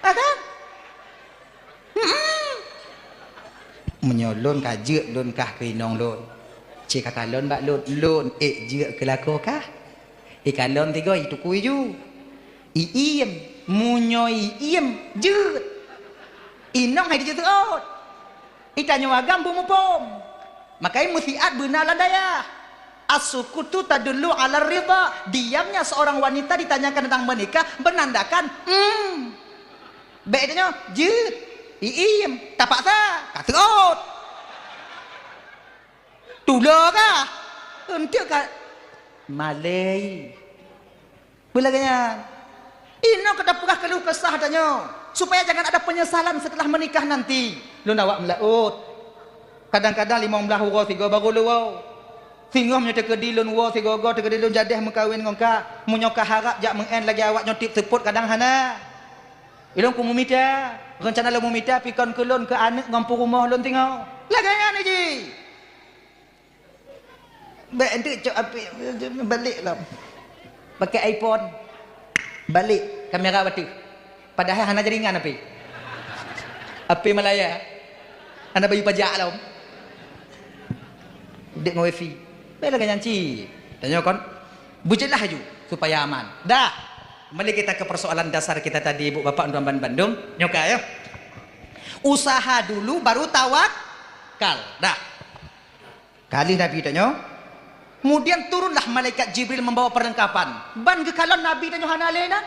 Ah, kan? Hmm. Meunyoe lôn ka jeuet lôn kah keu inong lôn, cit ka kalon bak lôn, lôn ék jeuet keu lakoe kah? Ikalon tiga, itukui ju. Iiem, meunyoe iiem, jeuet. Inong hai dijeuet seuôt. Itanyoe agam beumuphom. Maka meusiat beuna lam dayah. As-sukutu tadullu 'ala ridha. Diamnya seorang wanita ditanyakan tentang menikah menandakan, hmm. Bèk tanyoe, jeuet. Iiem, tapaksa, ka seuôt. Tulo kah? Eunteuk ka malèe. Beulagèe nyan. Inoe ka tapeugah keuluh kesah tanyoe, supaya jangan ada penyesalan setelah menikah nanti. Lôn awak meulaôt. Kadang-kadang limong blaih uroe sigoe baru lôn woe. Singoh meunyoe teukeudi lôn woe sigoe-goe, teukeudi lôn jadeh meukawen ngon kah. Meunyoe kah harab jak meu'en lagèe awak nyoe tiep seupôt, kadang hana. Ilôn ku meumita, reuncana lôn meumita pi kon keu lôn, keu aneuk ngon peurumoh lôn singoh. Lagèe nyan jih. Bèk eunteuk cok apèh, balek lom. Pakai iPhone. Balek kamera bateue. Padahai hana jaringan apèh. Apèh Malaya. Hana bayeue pajak lom. Udép ngon wifi. Bèk lagèe nyan cit. Tanyoe kon. Beujeulaih laju supaya aman. Dah. Kembali kita ke persoalan dasar kita tadi, Ibu Bapak, tuan-tuan bandum. Nyoe ka, ya. Usaha dulu baru tawakal. Dah. Ka lheueh Nabi tanyoe, kemudian turunlah malaikat Jibril membawa perlengkapan. Ban geukalon Nabi tanyoe hana lé na.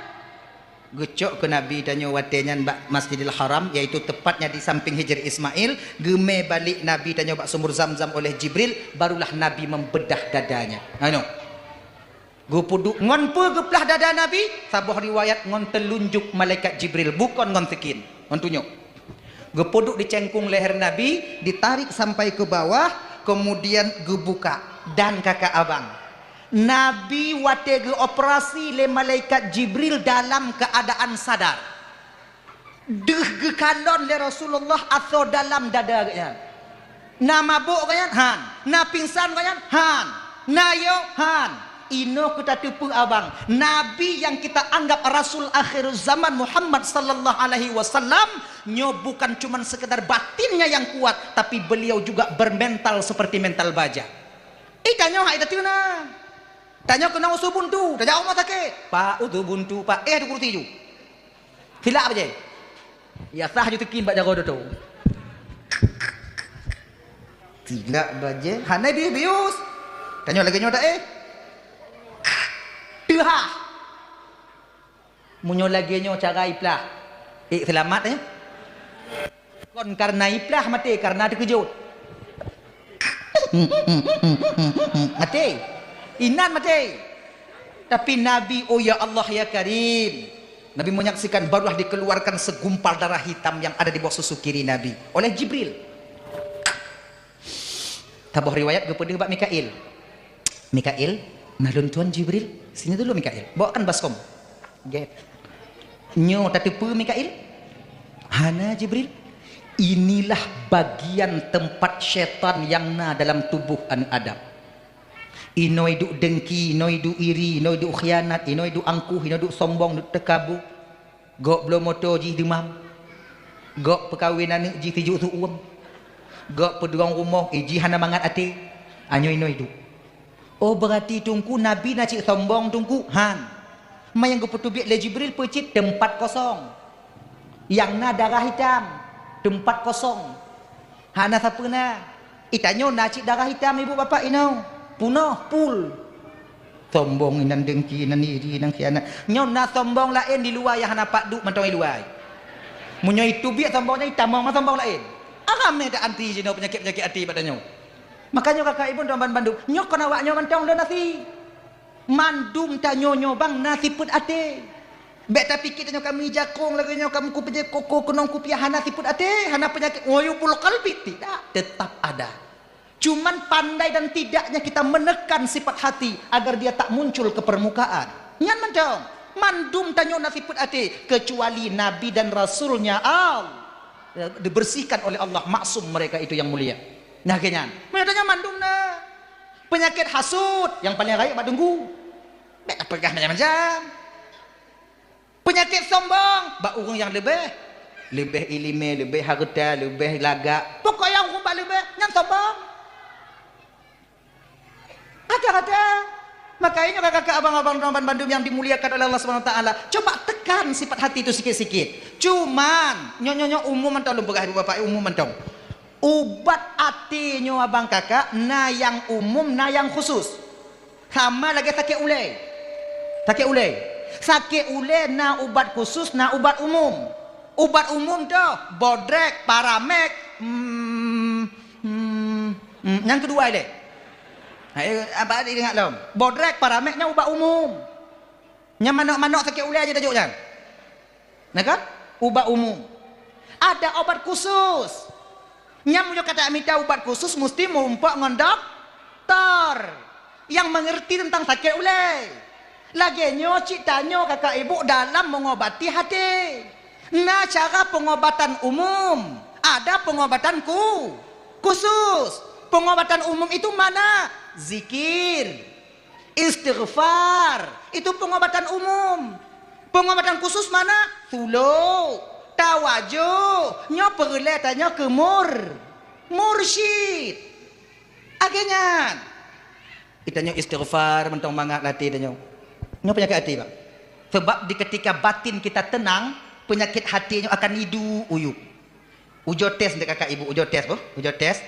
Geucok keu Nabi tanyoe watèe nyan bak Masjidil Haram, yaitu tepatnya di samping Hijr Ismail. Geumè balek Nabi tanyoe bak sumur Zamzam oleh Jibril, barulah Nabi membedah dadanya. Anu. Geupeuduek ngon peue geuplah dada Nabi? Saboh riwayat ngon teulunjuk malaikat Jibril, bukon ngon sikin, ngon tunyok. Geupeuduek di cengkung leher Nabi, ditarik sampai ke bawah, kemudian geubuka. Dan kakak abang, Nabi watèe geuoperasi lé malaikat Jibril dalam keadaan sadar. Deuh geukalon lé Rasulullah asoe dalam dada geuhnyan. Na mabök geuhnyan? Han. Na pingsan geuhnyan? Han. Na yo? Han. Inoe keu tateupeue abang, Nabi nyang kita anggap rasul akhir zaman Muhammad sallallahu alaihi wasallam, nyoe bukan cuman sekedar batinnya yang kuat, tapi beliau juga bermental seperti mental baja. Eh, tanyoe hai tateupeue na. Tanyoe keunong usu buntu, tajak rumoh sakét. Pak, usu buntu, Pak. Eh, tu kursi ju. Silak bajée. Ya sah ju teukim bak jaroe doto. Silak bajée, hana bius-bius. Tanyoe lagée nyoe dak eh. Teuhah. Meunyoe lagée nyoe cara iplah. Eh, seulamat eh. Kon karena iplah maté, karena teukeujot. Maté. Inan maté. Tapi Nabi, oh ya Allah ya Karim, Nabi menyaksikan barulah dikeluarkan segumpal darah hitam yang ada di bawah susu kiri Nabi oleh Jibril. Saboh riwayat geupeudeuh bak Mikail. Mikail, nah lôn tuan Jibril, sini dulu Mikail. Bawakan baskom. Gét. Nyoe tateupeue Mikail? Hana Jibril. Inilah bagian tempat syaitan yang na dalam tubuh aneuk Adam. Inoe duek dengki, inoe duek iri, inoe duek khianat, inoe duek angkuh, inoe duek sombong, duek teukabu. Gok bloe moto jih deumam. Gok peukawen aneuk jih sijuek su uem. Gok peudurong rumoh, eh, jih hana mangat até. Anyoe inoe duek. Oh, berarti Teungku Nabi na cit sombong Teungku? Han. Ma nyang geupeuteubiet lé Jibril peue cit? Teumpat kosong. Nyang na darah hitam. Teumpat kosong. Hana sapeue na. Itanyoe na cit darah hitam ibu bapak inoe. Punoh, pul. Sombong inan, dengki inan, iri inan, khianat. Nyoe na sombong laén di luwa nyang hana pat duek mantong di luwa. Meunyoe iteubiet sombong nyan itamong ma sombong laén. Ramé dak anti jinoe peunyakét-peunyakét até bak tanyoe. Makanya kakak ibu tuan ban bandum, nyoe kon awak nyoe mantong lôn asi. Mandum tanyoe nyoe bang na sifeuet até. Bék tapiké tanyoe kami jakong lagée nyoe, kami kupeujeuet koko keunong kupiah hana sifeuet até, hana peunyakét uyubul qalbi, tidak, tetap ada. Cuman pandai dan tidaknya kita menekan sifat hati agar dia tak muncul ke permukaan. Nyan mantong, mandum tanyoe na sifeuet até, kecuali Nabi dan Rasulnya Allah, dibersihkan oleh Allah, maksum mereka itu yang mulia. Nah, lagée nyan. Meunyoe tanyoe mandum na. Peunyakét hasut nyang paleng rayeuk bak teungku. Bék tapeugah macam-macam. Peunyakét sombong bak ureuëng nyang leubeh, leubeh iéleumé, leubeh hareuta, leubeh lagak. Pokok nyang ureuëng bak leubeh nyan sombong. Kata-kata. Makanya kakak-kakak, abang-abang, teman bandum yang dimuliakan oleh Allah Subhanahu Wa Taala, coba tekan sifat hati itu sikit-sikit. Cuman nyoe-nyoe umum mantong lôn peugah ibu bapak, umum mantong. Ubat até nyoe abang kakak, na nyang umum, na nyang khusus. Sama lagée sakét ulée. Sakét ulée. Sakét ulée na ubat khusus, na ubat umum. Ubat umum toh, bodrek, paramek, hmm, hmm, hmm, nyang keudua ilée. Hai, apa ingat lom? Bodrek, paramek nyan ubat umum. Nyang manok-manok sakét ulée aja tajok nyan. Nah kan? Ubat umum. Ada obat khusus. Nyang meunyoe ka tamita ubat khusus musti meurumpok ngon doktor nyang mengerti tentang sakét ulée. Lagée nyoe cit tanyoe kakak ibu dalam mengobati hati. Na cara pengobatan umum, ada pengobatan ku-, khusus. Pengobatan umum itu mana? Zikir. Istighfar, itu pengobatan umum. Pengobatan khusus mana? Sulu, tawajuh, nyoe peureulée tanyoe keu mur-, mursyid. Lagée nyan. Itanyoe istighfar mantong mangat até tanyoe. Nyoe peunyakét até, Pak. Sebab di ketika batin kita tenang, peunyakét hati nyoe akan iduek uyub. Ujoe tes dek kakak ibu, ujoe tes boh, ujoe tes.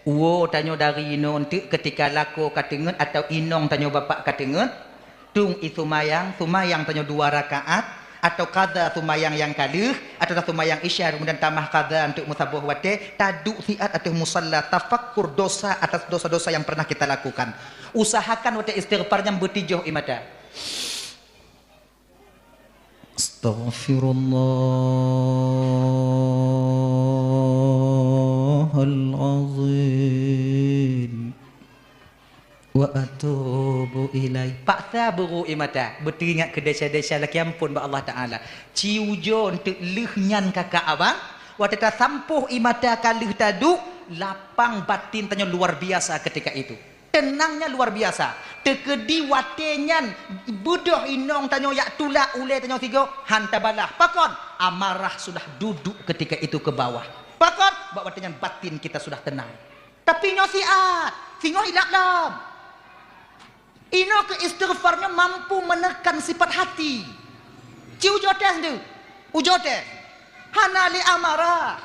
Uwoe tanyoe dari inoe enteuk keutika lakoe ka teungeut atawa inong tanyoe bapak ka teungeut, tueng ie seumayang, seumayang tanyoe dua rakaat, atawa kada seumayang nyang ka lheueh, atawa seumayang isya keumudian tamah kada enteuk meusaboh watée, taduek siat ateueh musalla, tafakkur dosa atas dosa-dosa yang pernah kita lakukan. Usahakan watée istighfar nyan beutijôh ie mata. Astaghfirullahalazim. Wa atubu ilaih. Paksa beurôk ie mata, beuteuingat keu desya-desya lakée amphon bak Allah Taala. Ci ujoe enteuk lheueh nyan kakak abang, watée tasampôh ie mata ka lheueh taduek, lapang batin tanyoe luar biasa ketika itu. Tenangnya luar biasa. Teukeudi watée nyan beudôh inong tanyoe jak tulak ulée tanyoe sigoe, han tabalah. Pakon? Amarah sudah duduk ketika itu ke bawah. Pakon? Bak watée nyan batin kita sudah tenang. Tapi nyoe siat, singoh ilap lom. Inoe keu istighfar nyoe mampu menekan sifat hati. Ci ujoe tes tu. Ujoe tes. Hana lé amarah.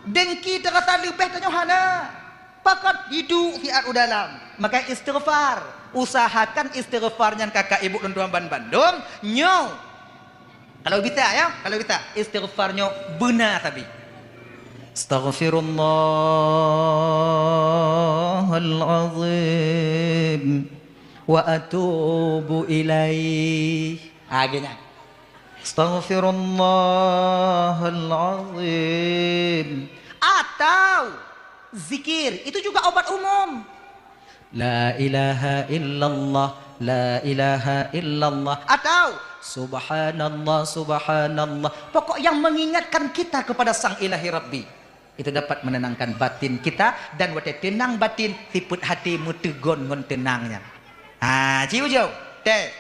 Dengki teurasa leubeh tanyoe hana. Pakon? Hidup siat u dalam. Maka istighfar. Usahakan istighfar nyan kakak ibu lôn tuan ban bandum. Nyoe. Kalau bisa ya, kalau bisa. Istighfar nyoe beuna sabe. Astaghfirullahalazim wa atubu ilaih. Ha, geuh nyan. Astaghfirullahalazim. Atau zikir, itu juga obat umum. La ilaha illallah, la ilaha illallah. Atau subhanallah, subhanallah. Pokok yang mengingatkan kita kepada Sang Ilahi Rabbi. Itu dapat menenangkan batin kita dan watée tenang batin, sifat hati meuteugon ngon tenang nyan. Ha, ci ujoe. Teh.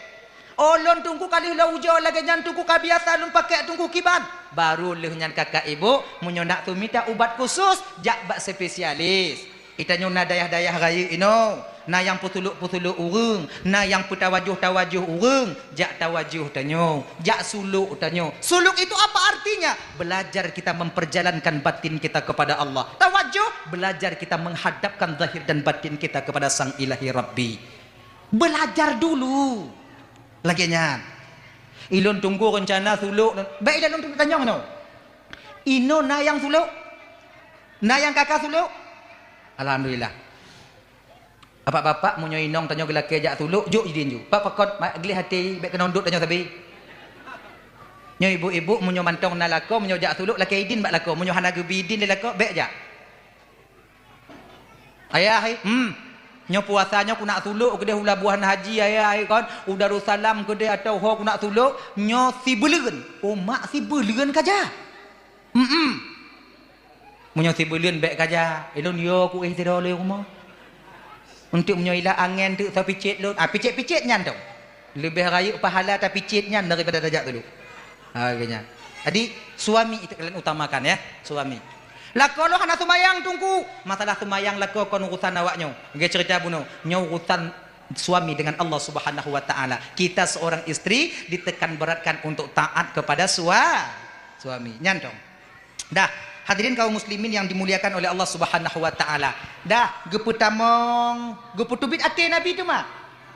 Oh, lôn Teungku ka lheueh lôn ujoe lagée nyan Teungku ka biasa lôn pakai Teungku kiban. Baru lheueh nyan kakak ibu, meunyoe nak teumita ubat khusus, jak bak spesialis. Itanyoe na dayah-dayah rayeuk inoe, na nyang peusulok-peusulok ureuëng, na nyang peutawajoh-tawajoh ureuëng, jak tawajoh tanyoe, jak sulok tanyoe. Sulok itu apa artinya? Belajar kita memperjalankan batin kita kepada Allah. Tawajoh, belajar kita menghadapkan zahir dan batin kita kepada Sang Ilahi Rabbi. Belajar dulu. Lagée nyan. Ilôn Teungku rencana sulok, bék ilôn Teungku tanyong inoe. Inoe na nyang sulok? Na nyang ka ka sulok? Alhamdulillah. Bapak-bapak, meunyoe inong tanyoe geulakée jak sulok, jok idin ju. Pak pakon, ma-, gleh até, bék keunong dot tanyoe sabe. Nyoe ibu-ibu, meunyoe mantong na lakoe, meunyoe jak sulok, lakée idin bak lakoe. Meunyoe hana geubi idin lé lakoe, bék jak. Ayah, hai, hmm. Nyoe puasa nyoe ku nak sulok keudeh u Labuhan Haji, ayah, hai, kon. U Darussalam keudeh atau ho ku nak sulok, nyoe sibeuleuen. Oh, mak sibeuleuen ka jak. Hmm. Meunyoe sibeuleuen bék ka jak, ilôn yo ku éh sidroe lé rumoh. Untuk meunyoe ilah angén teuk tapicét lôn. Ah, picét-picét nyan tu. Leubeh rayeuk pahala tapicét nyan daripada tajak sulok. Ha, geuh nyan. Jadi, suami itu kalian utamakan ya, suami. Lakoe lôn hana seumayang Teungku. Masalah seumayang lakoe kon urusan awak nyoe. Geuh cerita bunoe. Nyoe urusan suami dengan Allah Subhanahu wa Ta'ala. Kita seorang istri ditekan beratkan untuk taat kepada sua-, suami. Nyan dong. Dah, hadirin kaum muslimin yang dimuliakan oleh Allah Subhanahu wa Ta'ala. Dah, geupeutamong, geupeuteubiet até Nabi teuma.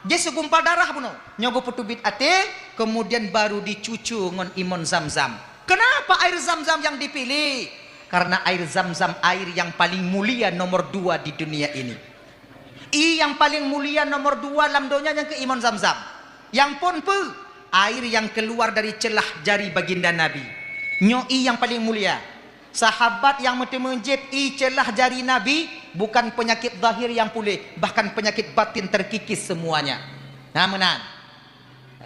Jih seugumpal darah bunoe. Nyoe geupeuteubiet até, kemudian baru dicucu ngon imon Zam-Zam. Kenapa air Zam-Zam yang dipilih? Karena air Zam-Zam air yang paling mulia nomor dua di dunia ini. Ie nyang paleng mulia nomor dua lam donya nyang keu imon Zam-Zam. Nyang phon peue? Air nyang keuluar dari ceulah jari baginda Nabi. Nyoe ie nyang paleng mulia. Sahabat nyang meuteumé jieb ie ceulah jari Nabi, bukan peunyakét zahir nyang puléh, bahkan peunyakét batin terkikis semuanya. Na meunan.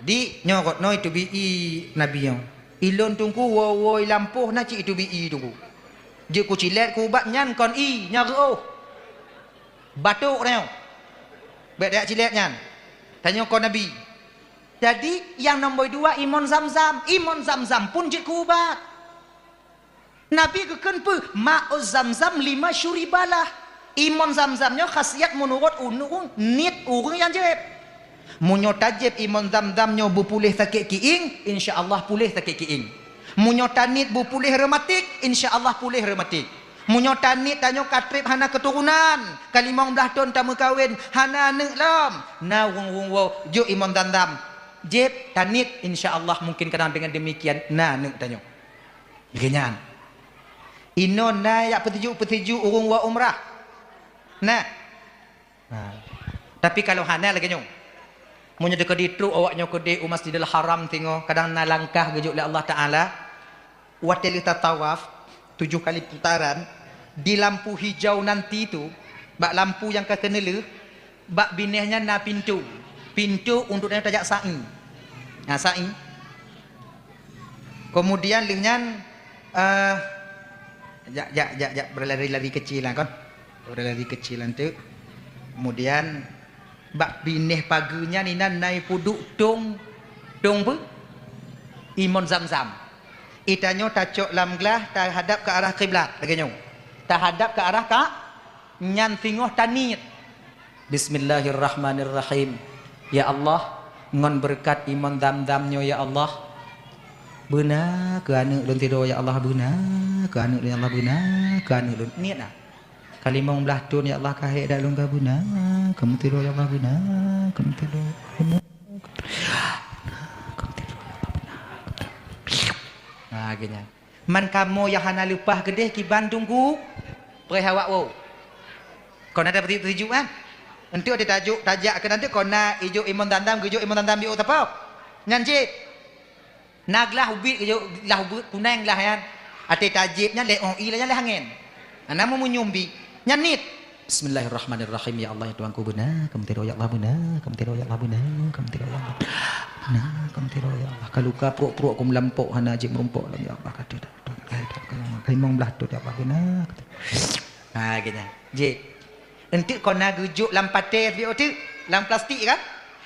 Jadi, nyoe kot noi teubi ie Nabi nyoe. Ilôn Teungku woe-woe i lampôh na cit iteubi ie Teungku. Jeuet kucilét kuubat nyan kon ie, nyan reuôh. Batuk tanyoe. Bék tajak cilét nyan. Tanyoe kon Nabi. Jadi, nyang nombor dua imon Zam-Zam. Imon Zam-Zam pun jeuet keu ubat. Nabi geukheun peue? Ma'u Zam-Zam lima syuribalah. Imon Zam-Zam nyoe khasiat meunurot ureuëng niet ureuëng nyang jieb. Meunyoe tajieb imon Zam-Zam nyoe beupuléh sakét kiéng, insya Allah puléh sakét kiéng. Meunyoe taniet beupuléh reumatik, insya Allah puléh reumatik. Meunyoe taniet tanyoe ka treb hana keuturonan, ka limong blaih thon tameukawen, hana aneuëk lom, na ureuëng-ureuëng woe jok imon Zam-Zam. Jieb, taniet, insya Allah mungkin kadang dengan demikian na aneuëk tanyoe. Lagée nyan. Inoe na jak peutuju-peutuju ureuëng woe umrah. Nah. Nah. Tapi kalau hana lagée nyoe. Meunyoe teukeudi trok awak nyoe keudeh u Masjidil Haram singoh, kadang na langkah geujok lé Allah Taala. Watée lheueh tatawaf tujoh kali putaran, di lampu hijau nanti tu, bak lampu nyang ka keuneulheueh, bak binéh nyan na pintoe. Pintoe untuk tanyoe tajak sa'i. Na sa'i. Kemudian lheueh nyan, eh, jak, jak, jak, jak, berlari-lari kecil lah kon. Berlari kecil nanti. Kemudian Bak binéh pageue nyan inan na ipeuduek tong, tong peue? Imon Zamzam. Itanyoe tacok lam glah tahadap ke arah kiblat lagée nyoe. Tahadap ke arah ka, nyan singoh taniet. Bismillahirrahmanirrahim. Ya Allah, ngon beureukat imon Zamzam nyoe ya Allah, beuna keu aneuëk lôn sidroe ya Allah, beuna keu aneuëk lôn ya Allah, beuna keu aneuëk lôn. Niet na. Ka limong blaih thon ya Allah, ka hék dak lôn ka beuna, ka meusidroe ya Allah, beuna, ka meusidroe, beuna, ka meusidroe ya Allah, beuna. Ha, geuhnyan. Man kamoe nyang hana leupah keudeh kiban teungku, preh awak woe. Kon ada peuti-, peutijok kan? Enteuk ada tajok, tajak keu nanti kon na ijok imon Zamzam, geujok imon Zamzam di ôk tapok. Nyan cit. Na glah ubit geujok, glah ubit kuneng glah nyan. Até tajép nyan lé ong i lé nyan lé angén. Ana meumunyum bi. Nyan niet. Bismillahirrahmanirrahim. Ya Allah, ya Tuhanku, beuna ka meusidroe ya Allah, beuna ka meusidroe ya Allah, beuna ka meusidroe ya Allah. Beuna ka meusidroe ya Allah. Ka luka pruek-pruek ku meulampok hana jeuet meurumpok lom ya Allah. Ka teuh dah. Ka limong blaih thon ya Allah, beuna. Ha, geuhnyan. Jih. Enteuk kon na geujok lam paté, lam plastik kan?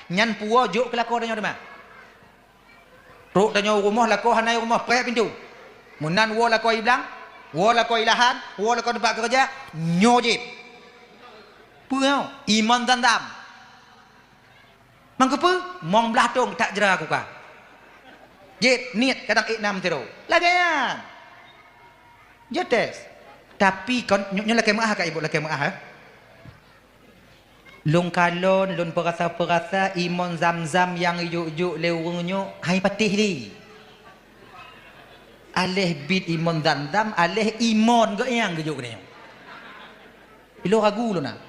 Nyan puwoe jok keu lakoe tanyoe teuma. Trok tanyoe u rumoh, lakoe hana i rumoh, preh pintoe. Meunan woe lakoe i blang, woe lakoe i lahan, woe lakoe teumpat keureuja, nyoe jih. Peue nyoe? Imon Zamzam. Mangkeupeue? Mong blaih thon that jra kuka. Jih, niet kadang ék nam sidroe. Lagée nyan. Jeuet tes. Tapi kon, nyoe, nyoe lakée meuáh ka ibu, lakée meuáh, eh. Lôn kalon, lôn peurasa-peurasa imon Zamzam nyang jok-jok lé ureuëng nyoe hai patéh lé. Aléh bit imon Zamzam, aléh imon geuh nyang geujok keunoe. Ilôn ragu lôn na.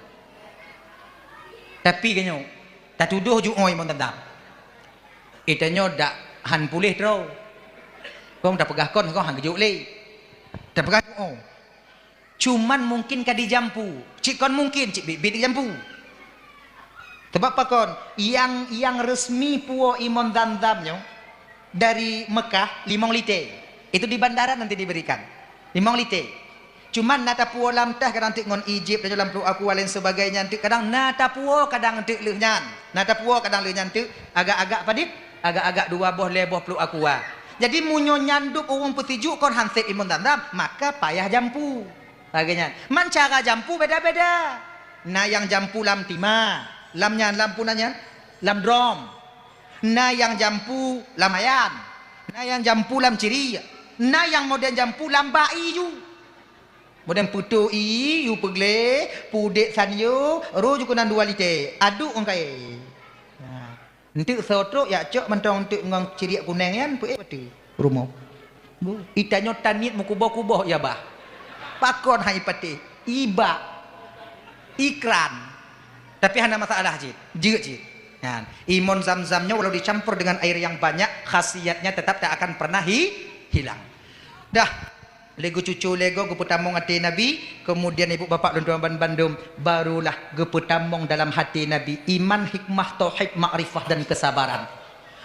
Tapi geuhnyoe, tatudôh jok imon Zamzam. Itanyoe dak han puléh droe. Kong tapeugah kon, kong han geujok lé. Tapeugah jok. Cuman mungkin ka dijampu. Cit kon mungkin, cit biet-biet dijampu. Sebab pakon, nyang, nyang resmi puwoe imon Zamzam nyoe dari Mekah limong lité. Itu di bandara nanti diberikan. Limong lité. Cuman na tapuwoe lam teh kadang teuk ngon ijib dan lam pluek aqua lain sebagainya teuk kadang na tapuwoe kadang teuk lheueh nyan. Na tapuwoe kadang lheueh nyan teuk agak-agak padit, agak-agak dua boh lhée boh pluek aqua. Jadi meunyoe nyan dub ureuëng peutijuk kon han sép imon Zamzam, maka payah jampu. Lagée nyan. Man cara jampu beda-beda. Na nyang jampu lam tima, lam nyan, lam puna nyan, lam drom. Na nyang jampu lam ayan. Na nyang jampu lam ciri. Na nyang modern jampu lam bak ié ju. Modern peutoh ié, yue peugleh, pudek sanyo, roh ju keunan dua lité. Aduk ngon kaé. Nah. Enteuk soe trok yak cok mantong enteuk ngon ciriek kuneng nyan peuék bateue rumoh. Bu, itanyoe taniet meukuboh-kuboh ya bah. Pakon hai patéh? Ibak. Ikran. Tapi hana masalah cit. Jeuet cit. Nyan. Imon Zamzam nyoe walau dicampur dengan air yang banyak, khasiatnya tetap tak akan pernah hi-, hilang. Dah. Lé geucucu lé goe geupeutamong até Nabi, kemudian ibu bapak lôn tuan ban bandum, barulah geupeutamong dalam até Nabi iman, hikmah, tauhid, makrifah dan kesabaran.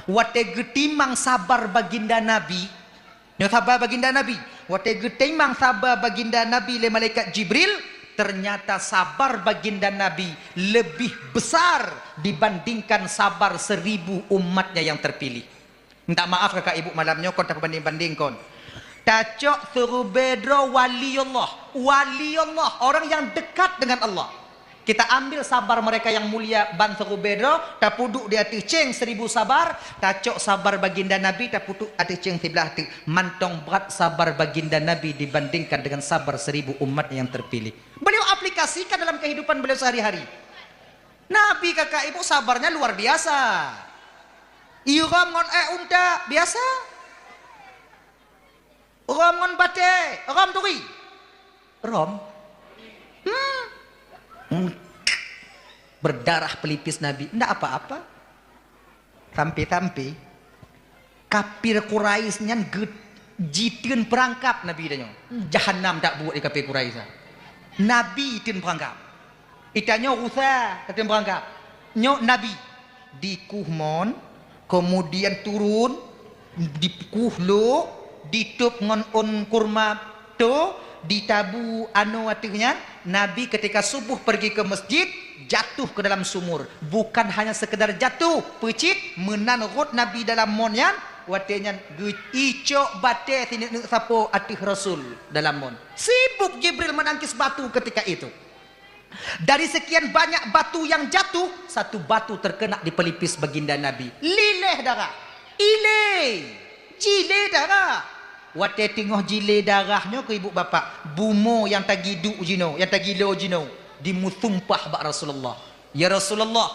Watée geutimang sabar baginda Nabi, nyoe sabar baginda Nabi, watée geutimang sabar baginda Nabi lé malaikat Jibril, ternyata sabar baginda Nabi lebih besar dibandingkan sabar seribu umatnya yang terpilih. Minta maaf kakak ibu malam nyoe kon tapeubanding-banding kon. Tacok seurubée droe wali Allah. Wali Allah, orang yang dekat dengan Allah. Kita ambil sabar mereka yang mulia ban seurubée droe, tapeuduek di ateueh céng seribu sabar, tacok sabar baginda Nabi, tapeuduek ateueh céng siblah teuk. Mantong brat sabar baginda Nabi dibandingkan dengan sabar seribu umat yang terpilih. Beliau aplikasikan dalam kehidupan beliau sehari-hari. Nabi kakak ibu sabarnya luar biasa. Irom ngon ék unta biasa. Rom ngon batée, rom turi. Rom. Hmm. Hmm. Berdarah pelipis Nabi, ndak apa-apa. Sampai-sampai kafir Quraisy nyan ge-, jiteun peurangkap Nabi tanyoe. Jahannam dak buet di kafir Quraisy. Nabi teun peurangkap. Itanyoe rusa, tatem beurangkap. Nyoe Nabi dikuh mon, kemudian turun, dikuh lok, ditôb ngon ôn kurma to, ditabu anoe ateueh nyan. Nabi ketika subuh pergi ke masjid, jatuh ke dalam sumur. Bukan hanya sekedar jatuh, peucit, meunan rhot Nabi dalam mon nyan, watée nyan geuicok batée sineuk-neuk sapo ateueh Rasul dalam mon. Sibuk Jibril menangkis batu ketika itu. Dari sekian banyak batu yang jatuh, satu batu terkena di pelipis baginda Nabi. Lileh darah. Ilée! Jilée darah! Watée teungoh jilée darah nyoe keu ibu bapak, bumoe nyang tagiduek jinoe, nyang tagilo jinoe, jimusumpah bak Rasulullah, "Ya Rasulullah,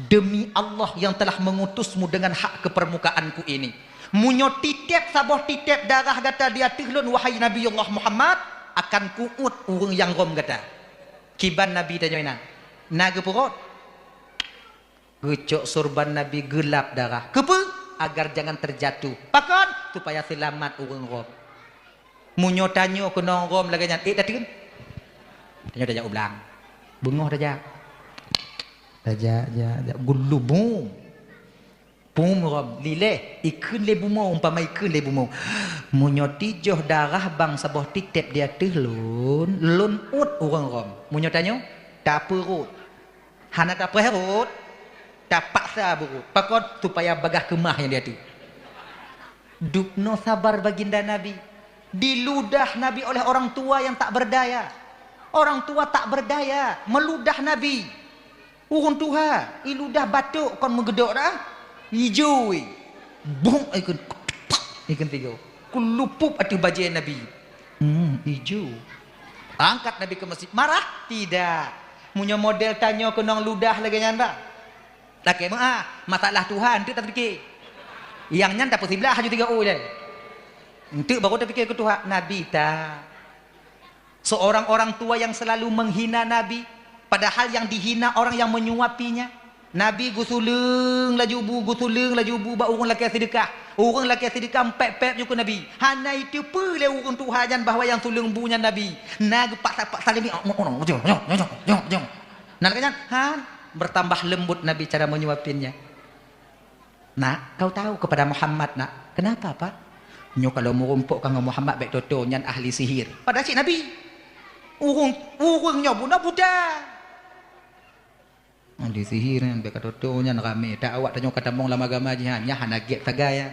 demi Allah yang telah mengutusmu dengan hak ke permukaanku ini, meunyoe titeb saboh titeb darah gata di ateueh lôn, wahai Nabi Allah Muhammad, akan kuuet ureuëng nyang rhom gata." Kiban Nabi tanyoe inan, na geupeugot? Geucok sorban Nabi geulap darah. Keupeue? Agar jangan terjatuh. Pakon? Supaya seulamat ureuëng rhom. Meunyoe tanyoe keunong rhom lagée nyan, ék tateun? Tanyoe tajak u blang. Beungoh tajak. Tajak, jak, jak. Geulubung. Pum rhom, lileh, ikheun lé bumoe, umpama ikheun lé bumoe. Meunyoe tijoh darah bang saboh titeb di ateueh lôn, lôn uet ureuëng rhom. Meunyoe tanyoe, tapeurot. Hana tapreh rot, tapaksa beurot. Pakon? Supaya bagaih keumah nyang di ateueh. Dubnoe sabar baginda Nabi. Diludah Nabi oleh orang tua yang tak berdaya. Orang tua tak berdaya, meuludah Nabi. Ureuëng tuha, iludah batuk kon meugeudok dah. Ijo, bung ikheun, ikheun tiga. Kulupuk ateueh bajée Nabi. Hmm, ijo. Angkat Nabi ke masjid. Marah? Tidak. Meunyoe model tanyoe keunong ludah lagée nyan, bah. Lakée meuah, masalah tuha, enteuk tapike. Nyang nyan tapeusiblah aju tiga u ilée. Enteuk baru tapike keu tuha, Nabi ta. Seorang orang tua yang selalu menghina Nabi, padahal yang dihina orang yang menyuapinya. Nabi geusuleueng laju bu, geusuleueng laju bu bak ureuëng lakée seudeukah. Ureuëng lakée seudeukah pép-pép ju keu Nabi. Hana iteupeue lé ureuëng tuha nyan bahwa nyang suleueng bu nyan Nabi. Na geupaksa-paksa lé mi, "Oh, oh, oh, jong, jong, jong, jong, jong, jong." Nah, lagée nyan, han, bertambah lembut Nabi cara menyuapinnya. "Nak, kau tahu kepada Muhammad, Nak." "Kenapa, Pak?" "Nyoe kalau meurumpok ka ngon Muhammad, bék toto nyan ahli sihir." Padahal cit Nabi. Ureuëng, ureuëng nyoe bunoe buta. Ahli sihir nyan bék ka toto nyan ramé. Tak awak tanyoe ka tamong lam agama jihan, nyan hana gét sagai nyan.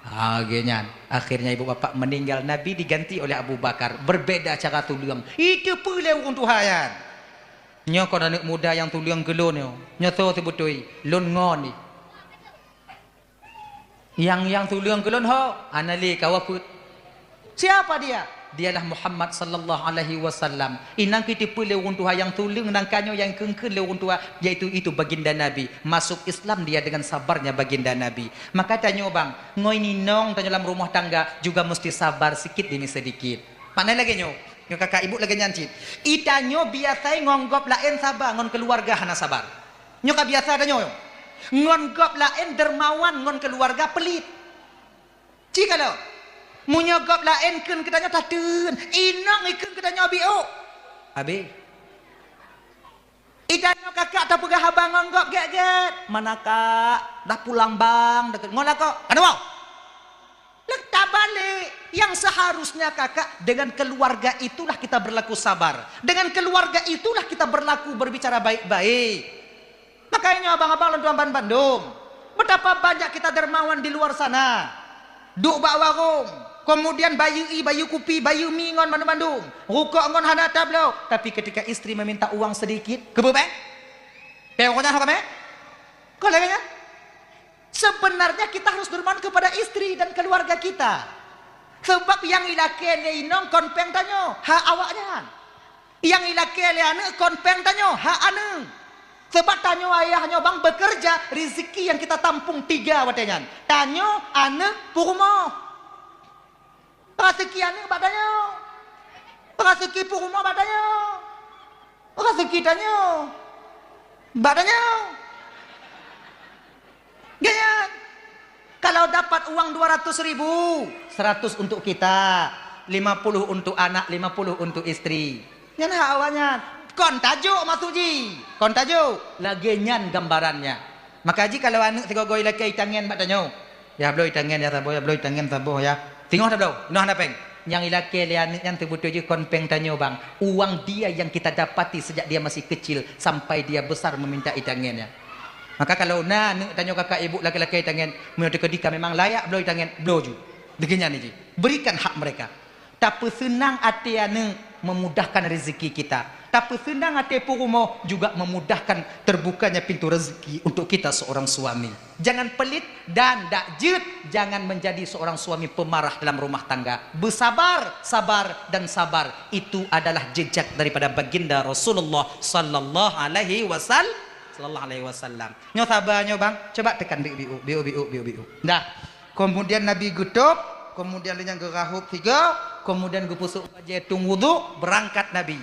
Ha, gét nyan. Akhirnya ibu bapak meninggal, Nabi diganti oleh Abu Bakar. Berbeda cara tuleueng. Iteupeue lé ureuëng tuha nyan. Nyoe kon aneuëk muda nyang tuleueng keu lôn nyoe. Nyoe soe seubeutôi? Lôn ngon jih. Nyang, nyang tuleueng keu lôn ho? Hana lé, ka wafeuet. Siapa dia? Dialah Muhammad sallallahu alaihi wasallam. Inan keuh iteupeue lé ureuëng tuha nyang tuleueng nangka nyoe nyang kheun-kheun lé ureuëng tuha, yaitu itu baginda Nabi. Masuk Islam dia dengan sabarnya baginda Nabi. Maka tanyoe bang, ngon inong tanyoe lam rumoh tangga juga mesti sabar sikit demi sedikit. Makna lagée nyoe, nyoe kakak ibu lagée nyan cit. Itanyoe biasa ngon gob laén saba, ngon keuluwarga hana sabar. Nyoe ka biasa tanyoe. Ngon gob laén dermawan, ngon keuluwarga peulit. Ci ka lom. Meunyoe gob laén kheun keu tanyoe tateun, inong ikheun keu tanyoe biôk. Habéh. Itanyoe kakak tapeugah haba ngon gob gét-gét. "Mana kak? Dah pulang bang?" Ngon lakoe. Aduh. Leuta balik, yang seharusnya kakak, dengan keluarga itulah kita berlaku sabar. Dengan keluarga itulah kita berlaku berbicara baik-baik. Makanya abang-abang lôn tuan ban bandum, betapa banyak kita dermawan di luar sana. Duek bak warong, kemudian bayeue ie, bayeue kupi, bayeue mi ngon bandum-bandum. Rukok ngon hana tabloe, tapi ketika istri meminta uang sedikit, keubeue bang? Peurunyah kami? Kau lagèe nyan? Sebenarnya kita harus dermawan kepada istri dan keluarga kita. Sebab nyang ilakèe lé inong kon pèng tanyoe, hak awaknyan. Nyang ilakèe lé aneuk kon pèng tanyoe, hak aneuk. Sebab tanyoe ayah nyoe bang bekerja, rezeki yang kita tampung tiga watèe nyan. Tanyoe, aneuk, peurumoh. Raseuki aneuk bak tanyoe. Raseuki peurumoh bak tanyoe. Raseuki tanyoe bak tanyoe. Gèt nyan. Kalau dapat uang dua ratus ribu, seratus untuk kita, lima puluh untuk anak, lima puluh untuk istri. Nyan hak awaknyan. Kon tajok maksud jih. Kon tajok. Lagèe nyan gambarannya. Maka jih kalau aneuk sigoe-goe ilakèe itangen bak tanyoe. Yah bloe itangen yah saboh, yah bloe itangen saboh yah. Singoh tabloe, inoe hana pèng. Nyang ilakée lé aneuk nyan teubeutôi jih kon péng tanyoe, bang. Uang dia yang kita dapati sejak dia masih kecil sampai dia besar meminta itangen nyan. Maka kalau na aneuk tanyoe kakak ibu lakée-lakée itangen, meunyoe teukeudi ka memang layak bloe itangen, bloe ju. Deuh nyan jih. Berikan hak mereka. Tapeuseunang até aneuk memudahkan rezeki kita. Tapeuseunang até peurumoh juga memudahkan terbukanya pintu rezeki untuk kita seorang suami. Jangan pelit dan dak jeuet, jangan menjadi seorang suami pemarah dalam rumah tangga. Bersabar, sabar, dan sabar. Itu adalah jejak daripada baginda Rasulullah sallallahu alaihi wasal-, sallallahu alaihi wasallam. Nyoe saba nyoe, bang, coba tekan biu-biu, biu-biu, biu-biu. Dah. Kemudian Nabi geutôb, kemudian lheueh nyan geurahôb sigoe, kemudian geupeusuek bajée tueng wudhu, beurangkat Nabi.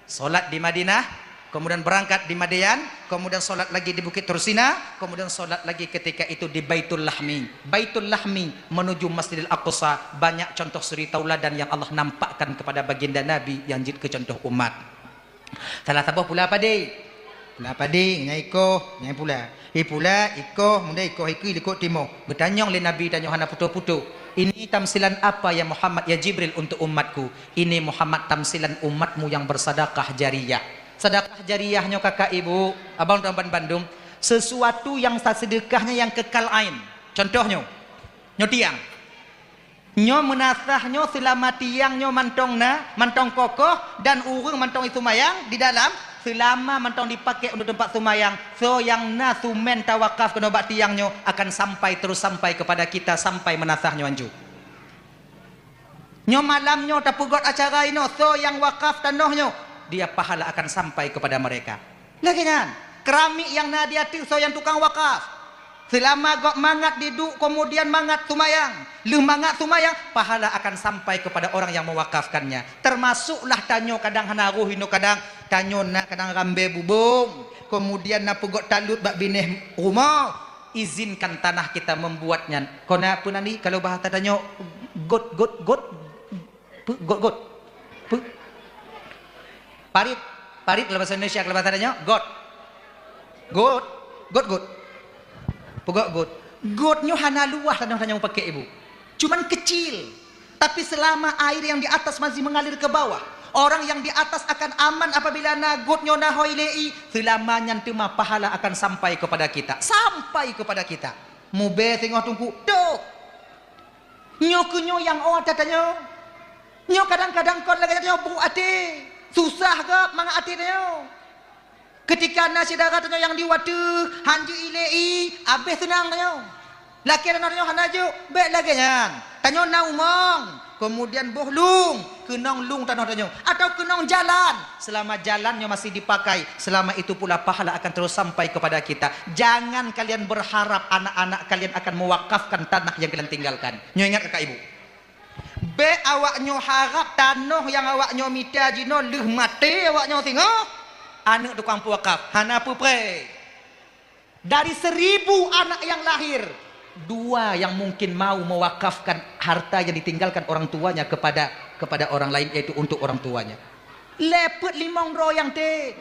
Salat di Madinah, kemudian berangkat di Madian, kemudian salat lagi di Bukit Tursina, kemudian salat lagi ketika itu di Baitul Lahmi. Baitul Lahmi menuju Masjidil Aqsa, banyak contoh suri tauladan yang Allah nampakkan kepada baginda Nabi yang jeuet keu contoh umat. Salah saboh pula padé. Pula padé, nyan ikoh, nyan pula. Ipula, ikoh, muda ikoh, ikui likot timoh. Geutanyong lé Nabi tanyoe hana putôh-putôh. "Ini tamsilan apa ya Muhammad, ya Jibril, untuk umatku?" "Ini Muhammad tamsilan umatmu yang bersadakah jariyah." Sadakah jariyah nyoe kakak ibu, abang tuan bandum, sesuatu yang saseudekahnya yang kekal ain. Contoh nyoe, nyoe tiang. Nyoe meunasah nyoe seulama tiang nyoe mantong na, mantong kokoh dan ureuëng mantong iseumayang di dalam, seulama mantong dipakai untuk tempat seumayang, soe nyang na sumen tawakaf keunoe bak tiang nyoe akan sampai terus sampai kepada kita sampai meunasah nyoe anju. Nyoe malam nyoe tapeugöt acara inoe, soe nyang wakaf tanoh nyoe, dia pahala akan sampai kepada mereka. Lagée nyan, keramik nyang na di ateueh soe nyang tukang wakaf. Seulama gob mangat diduek, kemudian mangat seumayang, lheueh mangat seumayang, pahala akan sampai kepada orang yang mewakafkannya. Termasuklah tanyoe kadang hana roh inoe kadang, tanyoe na kadang rambée bubông, kemudian na peugöt talut bak binéh rumoh, izinkan tanah kita membuat nyan. Kona peue nan di, kalau bahasa tanyoe, got, got, got, pe-, got, got. Pe-, parit, parit kalau bahasa Indonesia, kalau bahasa tanyoe, got. Got, got, got. Peugöt got. Got nyoe hana luwah tanyoe, tanyoe pakai ibu. Cuman kecil. Tapi selama air yang di atas masih mengalir ke bawah, orang yang di atas akan aman apabila na got nyoe na hôi lé i, selama nyan teuma pahala akan sampai kepada kita. Sampai kepada kita. Mubée singoh teungku, dok. Nyoe keuh nyoe nyang ôt ata tanyoe. Nyoe kadang-kadang kon lagée nyoe brok até. Susah gob mangat até tanyoe. Keutika na syedara tanyoe nyang di watée, han jeuet ilée i, abéh seunang tanyoe. Lakée tanoh tanyoe hana jok, bék lagée nyan. Tanyoe na umong, keumudian boh lueng, keunong lueng tanoh tanyoe, atawa keunong jalan. Selama jalan nyoe masih dipakai, selama itu pula pahala akan terus sampai kepada kita. Jangan kalian berharap anak-anak kalian akan mewakafkan tanah yang kalian tinggalkan. Nyoe ingat kakak ibu. Bék awaknyoe harab tanoh nyang awaknyoe mita jinoe lheueh maté awaknyoe singoh, aneuëk tukang peuwakaf hana peupreh. Dari seribu anak yang lahir, dua yang mungkin mau mewakafkan harta yang ditinggalkan orang tuanya kepada, kepada orang lain, yaitu untuk orang tuanya. Lé peuet limong droe nyang tem,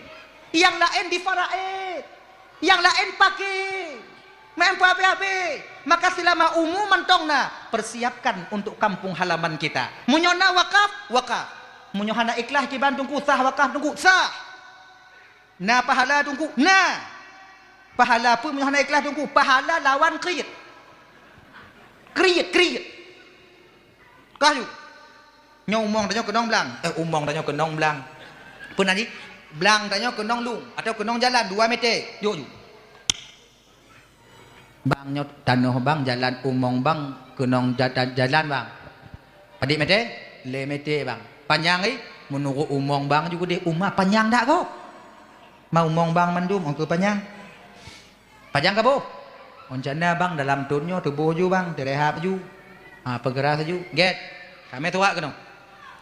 nyang laén di Faraid, nyang laén paké. Meu'en peuhabéh-habéh. Maka selama umu mantong na, persiapkan untuk kampung halaman kita. Meunyoe na wakaf, wakaf. Meunyoe hana ikhlas kiban teungku, sah wakaf teungku, sah. Na pahala teungku, na. Pahala peue meunyoe hana ikhlas teungku? Pahala lawan kriet. Kriet, kriet. Kah ju. Nyoe umong tanyoe keunong blang. Eh, umong tanyoe keunong blang. Peue nan jih? Blang tanyoe keunong lueng atawa keunong jalan dua meter. Jok ju. Bang, nyoe tanoh bang, jalan umong bang, keunong ja-, ja-, jalan bang. Padit meter? Lhée meter bang. Panyang i? Meunurot umong bang ju keudeh uma panyang dak gob? Ma umong bang mandum ongkeu panyang. Panyang ka boh? Rencana bang dalam thon nyoe tuboh ju bang, teurehab ju. Ha, peugera saju. Gét. Kamé tuwak keunoe.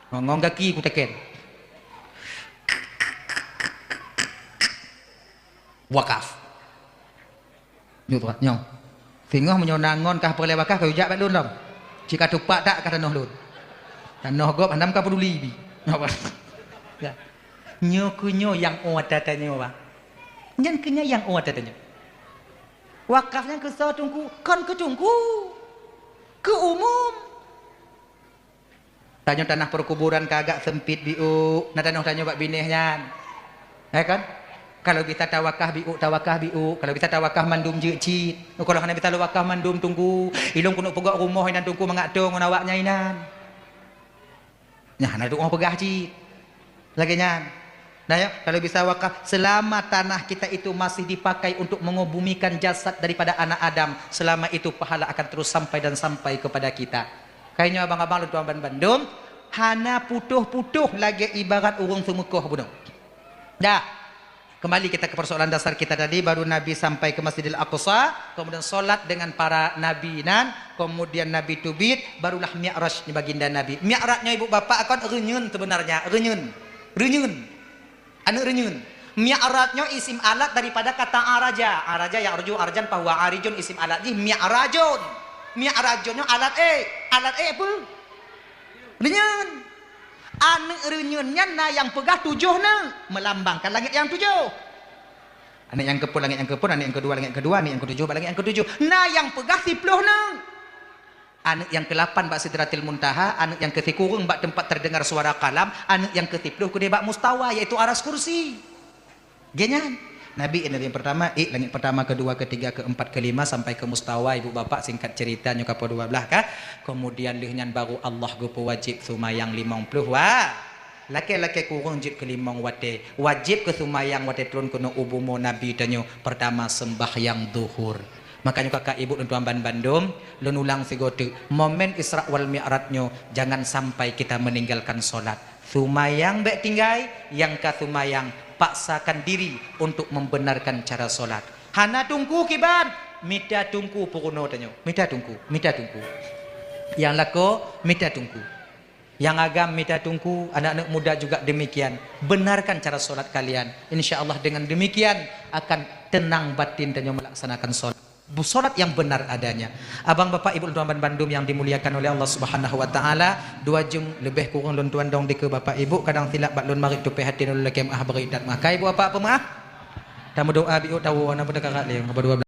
Ngon, ngon gaki kuteken. Wakaf. Nyoe tuan, nyoe. Singoh meunyoe na ngon kah peureulée wakaf, kah ujak bak lôn lom. Cit ka tupak tak kah tanoh lôn. Tanoh gob hana ka peuduli bi. Ya. Nyoe keuh nyoe nyang ôt ata tanyoe, bah. Nyan keuh nyan nyang ôt ata tanyoe. Wakaf nyan keu soe teungku? Kon keu teungku. Keu umum. Tanyoe tanah perkuburan ka agak sempit biôk, na tanoh tanyoe bak binéh nyan. Ya kan? Kalau bisa tawakah biôk, tawakah biôk. Kalau bisa tawakah mandum jeuet cit. Oh, kalau hana bisa tawakah mandum, Teungku, ilôn keuneuk peugöt rumoh inan Teungku mangat toe ngon awaknyan inan. Nyan hana tu'oh peugah cit. Lagèe nyan. Nah, ya, kalau bisa wakaf, selama tanah kita itu masih dipakai untuk mengebumikan jasad daripada anak Adam, selama itu pahala akan terus sampai dan sampai kepada kita. Kayaknya abang-abang lôn tuan bandum, hana putôh-putôh lagèe ibarat ureueng seumeukoh bunoe. Dah. Kembali kita ke persoalan dasar kita tadi, baru Nabi sampai ke Masjidil Aqsa, kemudian sholat dengan para nabi nan, kemudian Nabi teubiet, barulah Mi'raj ni baginda Nabi. Mi'raj nyoe ibu bapak kon reunyeun sebenarnya, reunyeun. Reunyeun. Aneuk reunyeun. Mi'raj nyoe isim alat daripada kata araja. Araja ya'ruju arjan fahuwa arijun, isim alat jih mi'rajun. Mi'rajun nyoe alat ék. Alat ék peue? Reunyeun. Aneuk reunyeun nyan na nyang peugah tujoh neuk, melambangkan langit nyang tujoh. Aneuk nyang keupeuet langit nyang keupeuet, aneuk nyang keudua langit keudua, aneuk nyang keutujoh bak langit nyang keutujoh. Na nyang peugah siploh neuk. Aneuk nyang keulapan bak Sidratil Muntaha, aneuk nyang keusikureueng bak teumpat terdengar suara kalam, aneuk nyang keusiploh keudeh bak mustawa, yaitu aras kursi. Geuh nyan. Nabi nyang pertama, ék langit pertama, kedua, ketiga, keempat, kelima, sampai ke mustawa, ibu bapak, singkat cerita, nyoe ka poh dua belas kah. Kemudian lheueh nyan baru Allah geupeuwajéb seumayang limong ploh wa-, lakèe-lakèe kureueng jeuet keu limong watèe. Wajéb keu seumayang watèe turun keunoe u bumoe Nabi tanyoe, pertama sembahyang zuhur. Makanya kakak ibu dan tuan ban bandum, lôn ulang sigoe teuk, momen Isra wal Mi'raj nyoe jangan sampai kita meninggalkan solat. Seumayang bèk tinggai, nyang ka seumayang paksakan diri untuk membenarkan cara solat. Hana teungku kiban, mita teungku peurunoe tanyoe. Mita teungku, mita teungku. Nyang lakoe, mita teungku. Nyang agam mita teungku, anak-anak muda juga demikian. Benarkan cara solat kalian. Insya Allah dengan demikian akan tenang batin tanyoe melaksanakan solat. Bu-, solat yang benar adanya. Abang, bapak, ibu, lôn tuan ban bandum yang dimuliakan oleh Allah Subhanahu wa Taala, dua jeuem leubeh kureueng lôn tuan dong dikeue bapak ibu, kadang silap bak lôn marit tupèh até lôn lakèe meu'ah bri that meu'ah. Ka ibu bapak peumeu'ah? Tameudoa biôk tawoe na peudeukarat lé, apa dua belas.